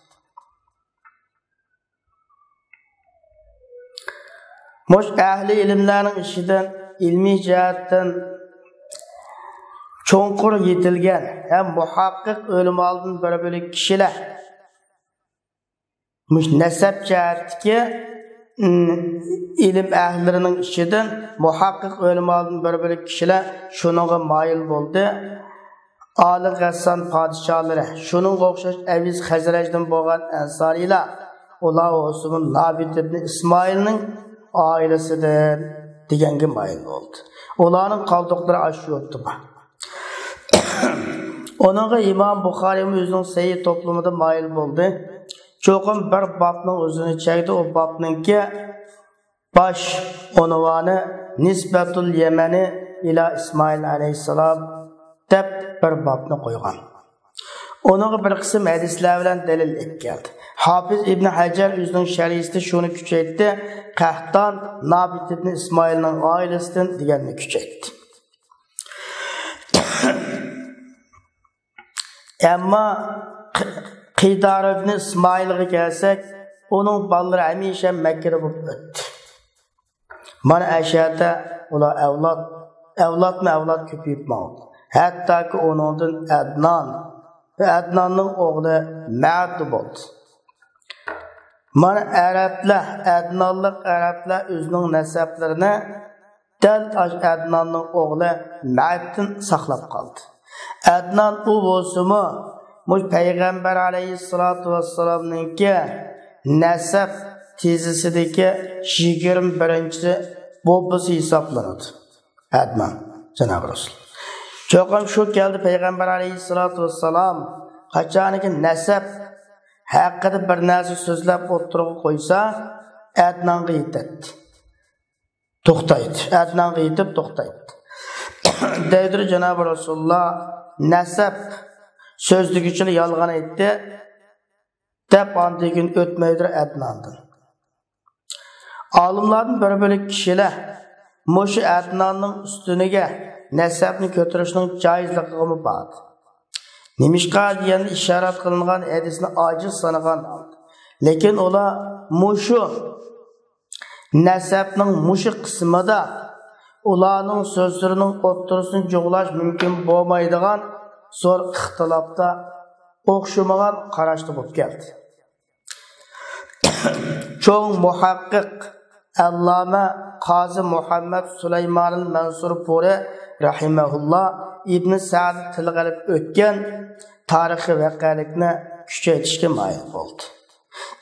مۇشۇ ئەھلى ئىلىملەرنىڭ ئىچىدىن ئىلمىي جەھەتتىن چوڭقۇر يېتىلگەن ھەم مۇھەققىق ئۆلىمالىدىن بىر بۆلەك كىشىلەر، مۇشۇ نەسەب جەھەتتىكى، ئىم، ئىلىم ئەھلىلىرىنىڭ ئىچىدىن مۇھەققىق ئۆلىمالىدىن بىر بۆلەك كىشىلەر شۇنىڭغا مايىل بولدى. ئالى غەسسان پادىشاھلىرى، شۇنىڭغا ئوخشاش ئەۋس خەزرەجدىن بولغان ئەنسارىيلار، ئۇلار بولسىمۇ نابىت ئىبنى ئىسمائىلنىڭ ئائىلىسىدىن دېگەنگە مايىل بولدى. ئۇلارنىڭ قالدۇقلىرى ئاشۇ يۇرتتا بار. ئۇنىڭغا ئىمام بۇخارىيمۇ ئۆزىنىڭ سەھىھ توپلىمىدا مايىل بولدى. چوقۇم بىر بابنىڭ ئۆزىنى چەكتى. ئۇ بابنىڭكى باش ئۇنۋانى نىسبەتۇل يەمەنى ئىلا ئىسمائىل ئەلەيھىسسالام دەپ بىر بابنى قويغان. ئۇنىڭغا بىر قىسىم ھەدىسلەر بىلەن دەلىل ئېلىپ كەلدى. ھاپىز ئىبن ھەجەر ئۆزىنىڭ شەرھىسىدە شۇنى كۈچەيتتى، قەھتان نابىت ئىبن ئىسمائىلنىڭ ئائىلىسىدىن دېگەننى كۈچەيتتى. ئەمما قىدار ئىبن ئىسمائىلغا كەلسەك، ئۇنىڭ بالىلىرى ھەمىشە مەككىدە بولۇپ ئۆتتى. مانا ئەشەدە ئۇلار ئەۋلاد، ئەۋلادمۇ ئەۋلاد كۆپىيىپ ماڭدى. ھەتتاكى ئۇنىڭدىن ئەدنان ۋە ئەدناننىڭ ئوغلى مەد بولدى. مانا ئەرەبلەر، ئەدنانلىق ئەرەبلەر ئۆزىنىڭ نەسەبلىرىنى دەل ئاشۇ ئەدناننىڭ ئوغلى مەئدتىن ساقلاپ قالدى. ئەدنان ئۇ بولسىمۇ، مۇشۇ پەيغەمبەر ئەلەيھىسسالاتۇ ۋەسسالامنىڭكى نەسەب تېزىسىدىكى يىگىرمە بىرىنچى بوببىسى ھېسابلىنىدۇ. ئەدنان، جانابى رەسۇل. چوقۇم شۇ كەلدى پەيغەمبەر ئەلەيھىسسالاتۇ ۋەسسالام قاچانكى نەسەب ھەققىدە بىر نەرسە سۆزلەپ ئوتتۇرىغا قويسا، ئەدنانغا يېتەتتى. توختايدۇ. ئەدنانغا يېتىپ توختايدۇ. دەيدۇ جانابى رەسۇلۇللا، نەسەب سۆزلىگۈچىلا يالغان ئېيتتى، دەپ ئاندىن كېيىن ئۆتمەيدۇ ئەدناندىن. ئالىملاردىن بىر بۆلەك كىشىلەر مۇشۇ ئەدناننىڭ ئۈستىنىگە نەسەبنى كۆتۈرۈشنىڭ جايىزلىقىغىمۇ باردى. نېمىشقا دېگەندە ئىشارەت قىلىنغان ھەدىسنى ئاجىز سانىغان. لېكىن ئۇلار مۇشۇ نەسەبنىڭ مۇشۇ قىسمىدا ئۇلارنىڭ سۆزلىرىنىڭ ئوتتۇرىسىنى جۇغلاش مۇمكىن بولمايدىغان زور ئىختىلاپتا ئوخشىمىغان قاراشتا بولۇپ كەلدى. چوڭ مۇھەققىق، ئەللامە قازى مۇھەممەد سۇلايمانىل مەنسۇرپۇرى رەھىمەھۇللا ئىبن سەئدى تىلغا ئېلىپ ئۆتكەن تارىخىي ۋەقەلىكنى كۈچەيتىشكە مايىل بولدى.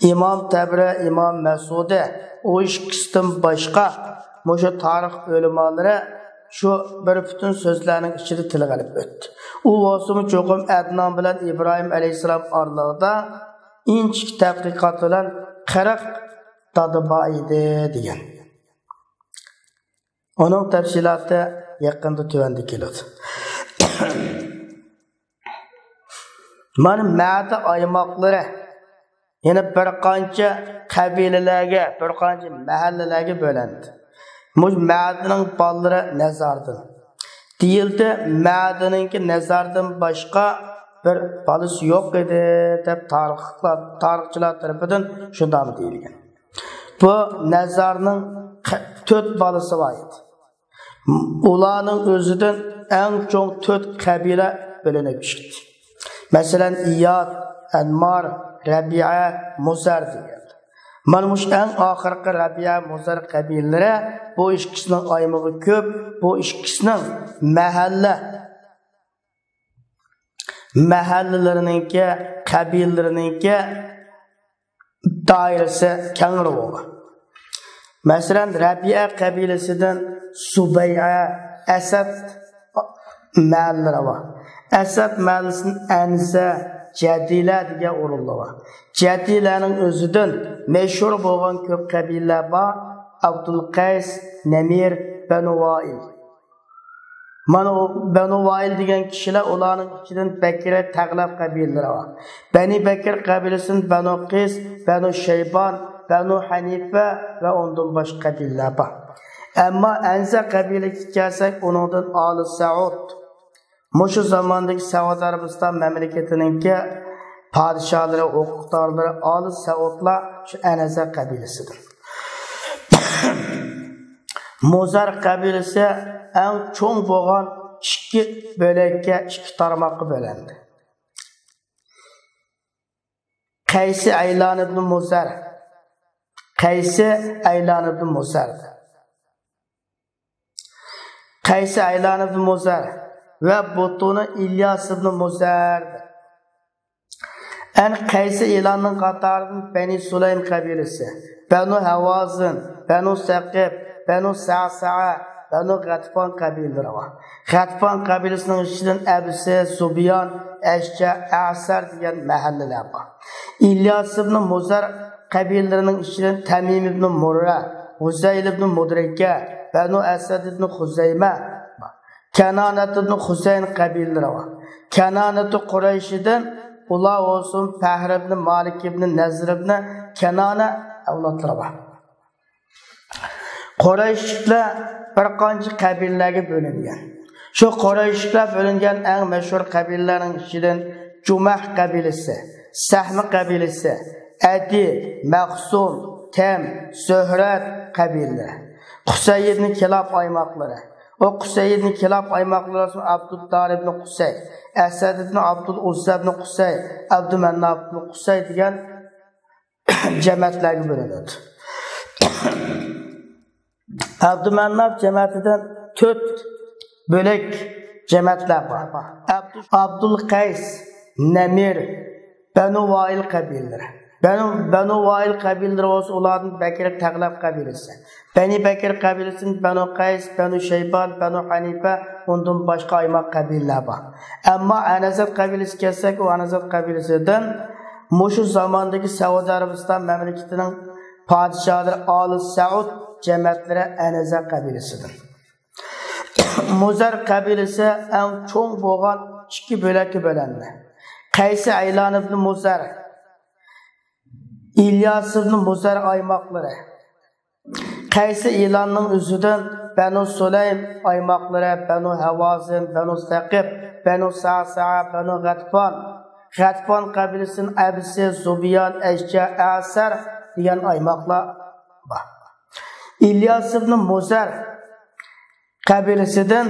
ئىمام تەبرى، ئىمام مەسۇدى، ئۇ ئىككىسىدىن باشقا مۇشۇ تارىخ ئۆلىمالىرى شۇ بىر پۈتۈن سۆزلەرنىڭ ئىچىدە تىلغا ئېلىپ ئۆتتى. ئۇ بولسىمۇ چوقۇم ئەدنان بىلەن ئىبراھىم ئەلەيھىسسالام ئارىلىقىدا ئىنچىكە تەتقىقات بىلەن قىرىق دادا بار ئىدى دېگەن. ئۇنىڭ تەپسىلاتى يېقىندا تۆۋەندە كېلىدۇ. مانا مەدە ئايماقلىرى يەنە بىر قانچە قەبىلىلەرگە، بىر قانچە مەھەللىلەرگە بۆلۈندى. مۇشۇ مەدىنىڭ بالىلىرى نەزاردىن دېيىلدى. مەدىنىڭكى نەزاردىن باشقا بىر بالىسى يوق ئىدى، دەپ تارىخلار، تارىخچىلار تەرىپىدىن شۇنداق دېيىلگەن. بۇ نەزارنىڭ قە-، تۆت بالىسى بار ئىدى. ئۇلارنىڭ ئۆزىدىن ئەڭ چوڭ تۆت قەبىلە بۆلۈنۈپ چىقتى. مەسىلەن، ئىياد، ئەنمار، رەبىئە، مۇزەر دېگەن. مانا مۇشۇ ئەڭ ئاخىرقى رەبىئە، مۇزەر قەبىلىلىرى بۇ ئىككىسىنىڭ ئايمىقى كۆپ، بۇ ئىككىسىنىڭ مەھەللە، مەھەللىلىرىنىڭكى، قەبىلىلىرىنىڭكى دائىرىسى كەڭرى بولغان. مەسىلەن، رەبىئە قەبىلىسىدىن سۇبەيئە، ئەسەد مەھەللىلىرى بار. ئەسەد مەھەللىسىدىن ئەنزە، جەدىلە دېگەن ئورۇنلار بار. جەدىلەنىڭ ئۆزىدىن مەشھۇر بولغان كۆپ قەبىلىلەر بار. ئابدۇلقەيس، نەمىر، بەنۇ ۋائىل. مانا ئۇ بەنۇ ۋائىل دېگەن كىشىلەر، ئۇلارنىڭ ئىچىدىن بەكرە، تەغلەب قەبىلىلىرى بار. بەنى بەكر قەبىلىسىدىن بەنۇ قىس، بەنۇ شەيبان، بەنۇ ھەنىفە ۋە ئۇندىن باشقا قەبىلىلەر بار. ئەمما ئەنزە قەبىلىگە كەلسەك، ئۇنىڭدىن ئالى سەئۇد. مۇشۇ زاماندىكى سەئۇدى ئەرەبىستان مەملىكىتىنىڭكى پادىشاھلىرى، ھوقۇقدارلىرى ئالى سەئۇدلار شۇ ئەنزە قەبىلىسىدىن. مۇزەر قەبىلىسى ئەڭ چوڭ بولغان ئىككى بۆلەككە، ئىككى تارماققا بۆلۈندى. قەيسى ئەيلان ئىبنى مۇزەر. قەيسى ئەيلان ئىبنى مۇزەر. قەيسى ئەيلان ئىبنى مۇزەر ۋە بۇتۇنى ئىلياس ئىبنى مۇزەر. ئەن قەيسى ئەيلاننىڭ قاتارىدىن بەنى سۇلەيم قەبىلىسى، بەنۇ ھاۋازىن، بەنۇ سەقىپ، بەنۇ سەسەئە، بەنۇ غەتىپان قەبىلىلىرى بار. غەتىپان قەبىلىسىنىڭ ئىچىدىن ئەبسى، سۇبيان، ئەشجە، ئەسەر دېگەن مەھەللىلەر بار. ئىلياس ئىبنى مۇزەر قەبىلىلىرىنىڭ ئىچىدىن تەمىم ئىبنى مۇررە، ھۇزەيل ئىبنى مۇدرىكە، بەنۇ ئەسەد ئىبنى خۇزەيمە، كەنانەت ئىبنى خۇزەين قەبىلىلىرى بار. كەنانەتۇ قۇرەيشىدىن ئۇلار بولسۇن پەھر ئىبنى مالىك ئىبنى نەزر ئىبنى كەنانە ئەۋلادلىرى بار. قۇرەيشلىكلەر بىر قانچە قەبىلىلەرگە بۆلۈنگەن. شۇ قۇرەيشلىكلەر بۆلۈنگەن ئەڭ مەشھۇر قەبىلىلەرنىڭ ئىچىدىن جۇمەھ قەبىلىسى، سەھمى قەبىلىسى، ئەدى، مەخسۇم، تەم، زۆھرەت قەبىلىلىرى. قۇسەي ئىبنى كىلاب ئايماقلىرى. ئۇ قۇسەي ئىبنى كىلاب ئايماقلىرى ئابدۇددار ئىبنى قۇسەي، ئەسەد ئىبنى ئابدۇل ئۇززە ئىبنى قۇسەي، ئابدۇمەنناف ئىبنى قۇسەي دېگەن جەمەتلەرگە بۆلۈنىدۇ. ئابدۇمەنناپ جەمەتىدىن تۆت بۆلەك جەمەتلەر بار. ئابدۇ-، ئابدۇل قەيس، نەمىر، بەنۇ ۋائىل قەبىلىلىرى. بەنۇ، بەنۇ ۋائىل قەبىلىلىرى بولسا ئۇلاردىن بەكرى تەغلەب قەبىلىسى. بەنى بەكرى قەبىلىسىدىن بەنۇ قەيس، بەنۇ شەيبان، بەنۇ ھەنىپە، ئۇندىن باشقا ئايماق قەبىلىلەر بار. ئەمما ئەنەزەت قەبىلىسىگە كەلسەك، ئۇ ئەنەزەت قەبىلىسىدىن مۇشۇ زاماندىكى سەئۇدى ئەرەبىستان مەملىكىتىنىڭ پادىشاھلىرى ئالى سەئۇد جەمەتلىرى ئەنەزەت قەبىلىسىدىن. مۇزەر قەبىلىسى ئەڭ چوڭ بولغان ئىككى بۆلەككە بۆلۈندى. قەيسى ئەيلان ئىبن مۇزەر، ئىلياس ئىبن مۇزەر ئايماقلىرى. قەيسى ئەيلاننىڭ ئۆزىدىن بەنۇ سۇلەيم ئايماقلىرى، بەنۇ ھاۋازىن، بەنۇ سەقىپ، بەنۇ سەسەئە، بەنۇ غەتفان. غەتفان قەبىلىسىدىن ئەبسى، زۇبيان، ئەشجە، ئەسەر دېگەن ئايماقلار بار. ئىلياس ئىبن مۇزەر قەبىلىسىدىن،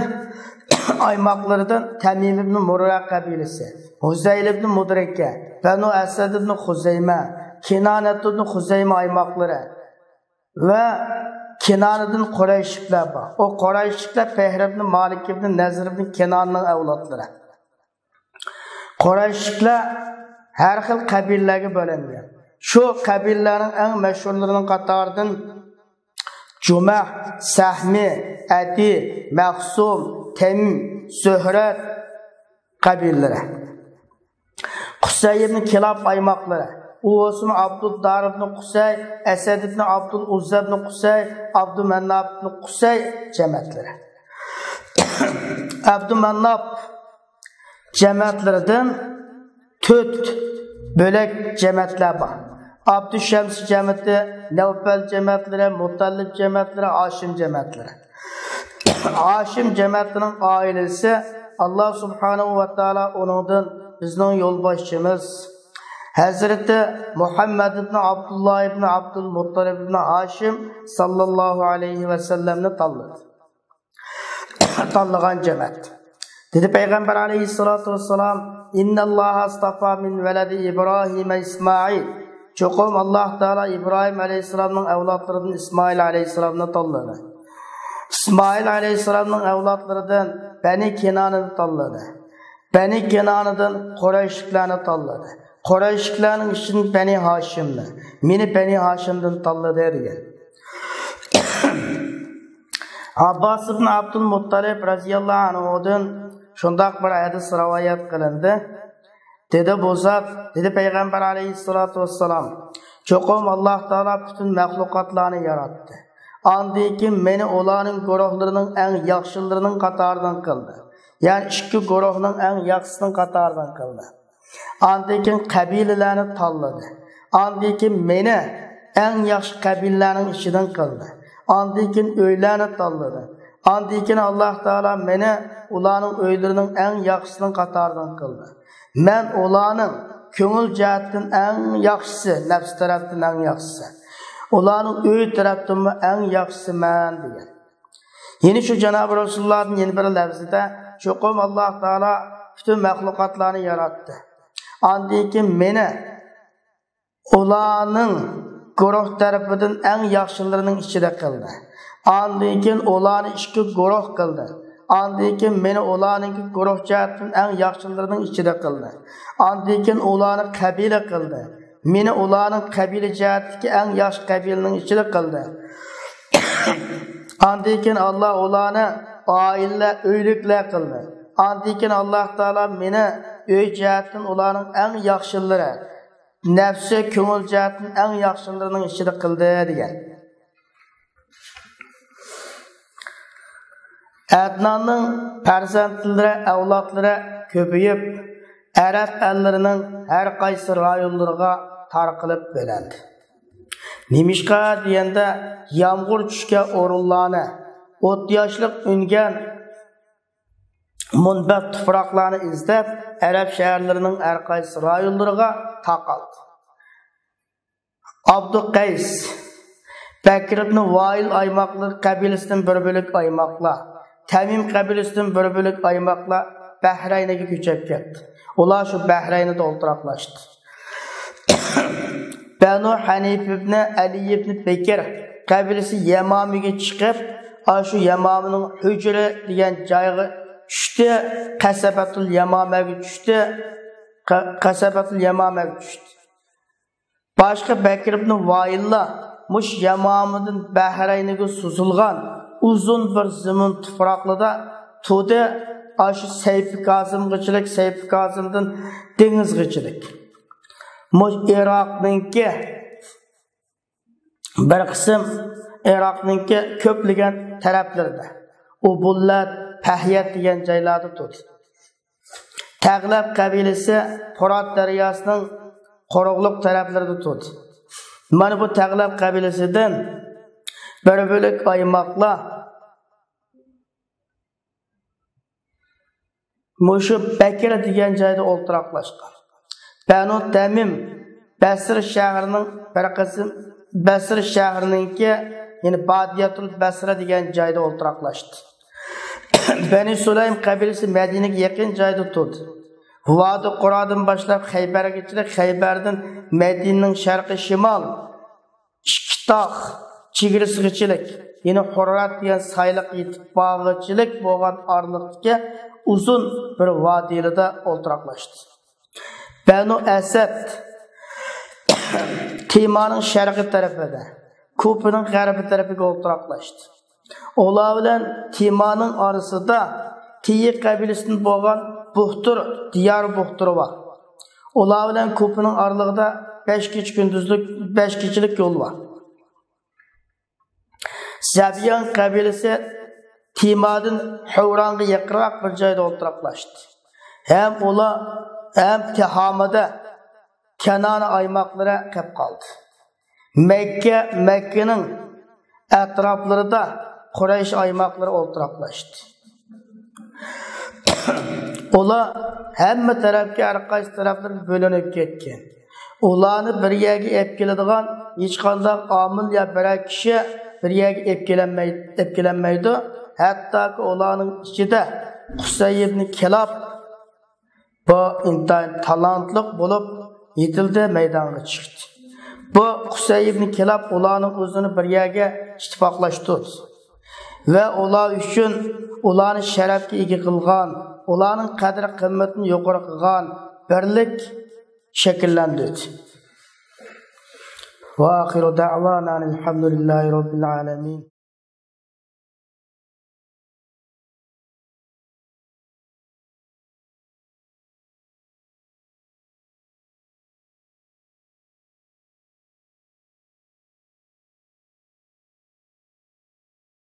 ئايماقلىرىدىن تەمىم ئىبن مۇررە قەبىلىسى، ھۇزەيل ئىبن مۇدرىكە، بەنۇ ئەسەد ئىبن خۇزەيمە، كىنانەت ئىبن خۇزەيمە ئايماقلىرى ۋە كىنانىدىن قۇرەيشلىكلەر بار. ئۇ قۇرەيشلىكلەر پەھر ئىبن مالىك ئىبن نەزر ئىبن كىنانىنىڭ ئەۋلادلىرى. قۇرەيشلىكلەر ھەر خىل قەبىلىلەرگە بۆلۈنگەن. شۇ قەبىلىلەرنىڭ ئەڭ مەشھۇرلىرىنىڭ قاتارىدىن جۇمەھ، سەھمى، ئەدى، مەخسۇم، تەيم، زۆھرەت قەبىلىلىرى. قۇسەي ئىبن كىلاب ئايماقلىرى. ئۇ بولسىمۇ ئابدۇددار ئىبن قۇسەي، ئەسەد ئىبن ئابدۇل ئۇززا ئىبن قۇسەي، ئابدۇمەنناپ ئىبن قۇسەي جەمەتلىرى. ئابدۇمەنناپ جەمەتلىرىدىن تۆت بۆلەك جەمەتلەر بار. ئابدۇشەمس جەمەتى، نەۋپەل جەمەتلىرى، مۇتەللىپ جەمەتلىرى، ھاشىم جەمەتلىرى. ھاشىم جەمەتىنىڭ ئائىلىسى، ئاللا سۇبھانەھۇ ۋە تائالا ئۇنىڭدىن بىزنىڭ يولباشچىمىز ھەزرىتى مۇھەممەد ئىبن ئابدۇللا ئىبن ئابدۇل مۇتتەلىب ئىبن ھاشىم ساللاللاھۇ ئەلەيھى ۋەسەللەمنى تاللىدى. تاللىغان جەمەت. دېدى پەيغەمبەر ئەلەيھىسسالاتۇ ۋەسسالام، «إن الله اصطفى من ولد إبراهيم إسماعيل.» چوقۇم ئاللا تائالا ئىبراھىم ئەلەيھىسسالامنىڭ ئەۋلادلىرىدىن ئىسمائىل ئەلەيھىسسالامنى تاللىدى. ئىسمائىل ئەلەيھىسسالامنىڭ ئەۋلادلىرىدىن بەنى كىنانىنى تاللىدى. بەنى كىنانىدىن قۇرەيشلىكلەرنى تاللىدى. قۇرەيشلىكلەرنىڭ ئىچىدىن بەنى ھاشىمنى، مېنى بەنى ھاشىمدىن تاللىدى دېگەن. ئابباس ئىبن ئابدۇل مۇتتەلىب رەزىياللاھۇ ئەنھۇدىن شۇنداق بىر ھەدىس رىۋايەت قىلىندى. دېدى بۇ زات، دېدى پەيغەمبەر ئەلەيھىسسالاتۇ ۋەسسالام، چوقۇم ئاللا تائالا پۈتۈن مەخلۇقاتلارنى ياراتتى. ئاندىن كېيىن مېنى ئۇلارنىڭ گۇرۇھلىرىنىڭ ئەڭ ياخشىلىرىنىڭ قاتارىدىن قىلدى. يەنى ئىككى گۇرۇھنىڭ ئەڭ ياخشىسىنىڭ قاتارىدىن قىلدى. ئاندىن كېيىن قەبىلىلەرنى تاللىدى. ئاندىن كېيىن مېنى ئەڭ ياخشى قەبىلىلەرنىڭ ئىچىدىن قىلدى. ئاندىن كېيىن ئۆيلەرنى تاللىدى. ئاندىن كېيىن ئاللا تائالا مېنى ئۇلارنىڭ ئۆيلىرىنىڭ ئەڭ ياخشىسىنىڭ قاتارىدىن قىلدى. مەن ئۇلارنىڭ كۆڭۈل جەھەتتىن ئەڭ ياخشىسى، نەپس تەرەپتىن ئەڭ ياخشىسى، ئۇلارنىڭ ئۆي تەرەپتىنمۇ ئەڭ ياخشىسىمەن دېگەن. يەنە شۇ جانابى رەسۇلۇللاھتىن يەنە بىر لەۋزىدە، چوقۇم ئاللا تائالا پۈتۈن مەخلۇقاتلارنى ياراتتى. ئاندىن كېيىن مېنى ئۇلارنىڭ گۇرۇھ تەرىپىدىن ئەڭ ياخشىلىرىنىڭ ئىچىدە قىلدى. ئاندىن كېيىن ئۇلارنى ئىككى گۇرۇھ قىلدى. ئاندىن كېيىن مېنى ئۇلارنىڭكى گۇرۇھ جەھەتتىن ئەڭ ياخشىلىرىنىڭ ئىچىدە قىلدى. ئاندىن كېيىن ئۇلارنى قەبىلە قىلدى. مېنى ئۇلارنىڭ قەبىلە جەھەتتىكى ئەڭ ياخشى قەبىلىنىڭ ئىچىدە قىلدى. ئاندىن كېيىن ئاللا ئۇلارنى ئائىلە، ئۆيلۈكلەر قىلدى. ئاندىن كېيىن ئاللا تائالا مېنى ئۆي جەھەتتىن ئۇلارنىڭ ئەڭ ياخشىلىرى، نەپسى، كۆڭۈل جەھەتتىن ئەڭ ياخشىلىرىنىڭ ئىچىدە قىلدى دېگەن. ئەدناننىڭ پەرزەنتلىرى، ئەۋلادلىرى كۆپىيىپ، ئەرەب ئەللىرىنىڭ ھەر قايسى رايونلىرىغا تارقىلىپ بۆلەندى. نېمىشقا دېگەندە، يامغۇر چۈشكەن ئورۇنلارنى، ئوت ياشلىق ئۈنگەن مۇنبەت تۇپراقلارنى ئىزدەپ، ئەرەب شەھەرلىرىنىڭ ھەر قايسى رايونلىرىغا تارقالدى. ئابدۇقەيس، بەكر ئىبن ۋائىل ئايماقلىرى قەبىلىسىدىن بىر بۆلەك ئايماقلار، تەمىم قەبىلىسىدىن بىر بۆلەك ئايماقلار بەھرەينگە كۆچۈپ كەتتى. ئۇلار شۇ بەھرەيندا ئولتۇراقلاشتى. بەنۇ ھەنىف ئىبنى ئەلى ئىبنى بەكر، قەبىلىسى يەمامىگە چىقىپ، ئاشۇ يەمامىنىڭ ھۇجرە دېگەن جايىغا چۈشتى، قەسەبەتۇل يەمامەگە چۈشتى، قە-، قەسەبەتۇل يەمامەگە چۈشتى. باشقا بەكرى ئىبنى ۋائىللا مۇشۇ يەمامىدىن بەھرەينگە سوزۇلغان ئۇزۇن بىر زېمىن تۇپراقلىدا تۇردى. ئاشۇ سەيپى كازىمغىچىلىك، سەيپى كازىمدىن دېڭىزغىچىلىك. مۇشۇ ئىراقنىڭكى بىر قىسىم، ئىراقنىڭكى كۆپلىگەن تەرەپلىرىدە، ئۇبۇللەت، پەھيەت دېگەن جايلاردا تۇردى. تەغلەب قەبىلىسى پۇرات دەرياسىنىڭ قۇرۇقلۇق تەرەپلىرىدە تۇردى. مانا بۇ تەغلەب قەبىلىسىدىن بىر بۆلەك ئايماقلار مۇشۇ بەكرە دېگەن جايدا ئولتۇراقلاشقان. بەنۇ تەمىم بەسرە شەھىرىنىڭ بىر قىسىم، بەسرە شەھىرىنىڭكى، يەنى بادىيەتۇل بەسرە دېگەن جايدا ئولتۇراقلاشتى. بەنى سۇلەيم قەبىلىسى مەدىنىگە يېقىن جايدا تۇردى. ۋادى قۇرادىن باشلاپ خەيبەرگىچىلىك، خەيبەردىن مەدىنىنىڭ شەرقىي شىمال ئىككى تاغ چېگرىسىغىچىلىك، يەنى خۇررات دېگەن سايلىققا يېتىپ بارغۇچىلىك بولغان ئارىلىقتىكى ئۇزۇن بىر ۋادىلىدا ئولتۇراقلاشتى. بەنۇ ئەسەد تىمانىڭ شەرقىي تەرىپىدە، كۇپىنىڭ غەربىي تەرىپىگە ئولتۇراقلاشتى. ئۇلار بىلەن تىمانىڭ ئارىسىدا تىيى قەبىلىسىدىن بولغان بۇھتۇر، دىيار بۇھتۇر بار. ئۇلار بىلەن كۇپىنىڭ ئارىلىقىدا بەش كېچە كۈندۈزلۈك، بەش كېچىلىك يول بار. زەبيان قەبىلىسى تىمادىن ھەۋرانغا يېقىنراق بىر جايدا ئولتۇراقلاشتى. ھەم ئۇلار، ھەم تىھامىدە كەنانە ئايماقلىرى قېپ قالدى. مەككە، مەككىنىڭ ئەتراپلىرىدا قۇرەيش ئايماقلىرى ئولتۇراقلاشتى. ئۇلار ھەممە تەرەپكە، ھەر قايسى تەرەپلەرگە بۆلۈنۈپ كەتكەن. ئۇلارنى بىر يەرگە ئېلىپ كېلىدىغان ھېچقانداق ئامىل يا بىرەر كىشى بىر يەرگە ئېلىپ كېلەلمەي-، ئېلىپ كېلەلمەيدۇ. ھەتتاكى ئۇلارنىڭ ئىچىدە قۇسەي ئىبنى كىلاب بۇ ئىنتايىن تالانتلىق بولۇپ يېتىلدى، مەيدانغا چىقتى. بۇ قۇسەي ئىبنى كىلاب ئۇلارنىڭ ئۆزىنى بىر يەرگە ئىتتىپاقلاشتۇردى ۋە ئۇلار ئۈچۈن ئۇلارنى شەرەپكە ئىگە قىلغان، ئۇلارنىڭ قەدىر-قىممىتىنى يۇقىرى قىلغان بىرلىك شەكىللەندۈردى. وآخر دعوانا أن الحمد لله رب العالمين.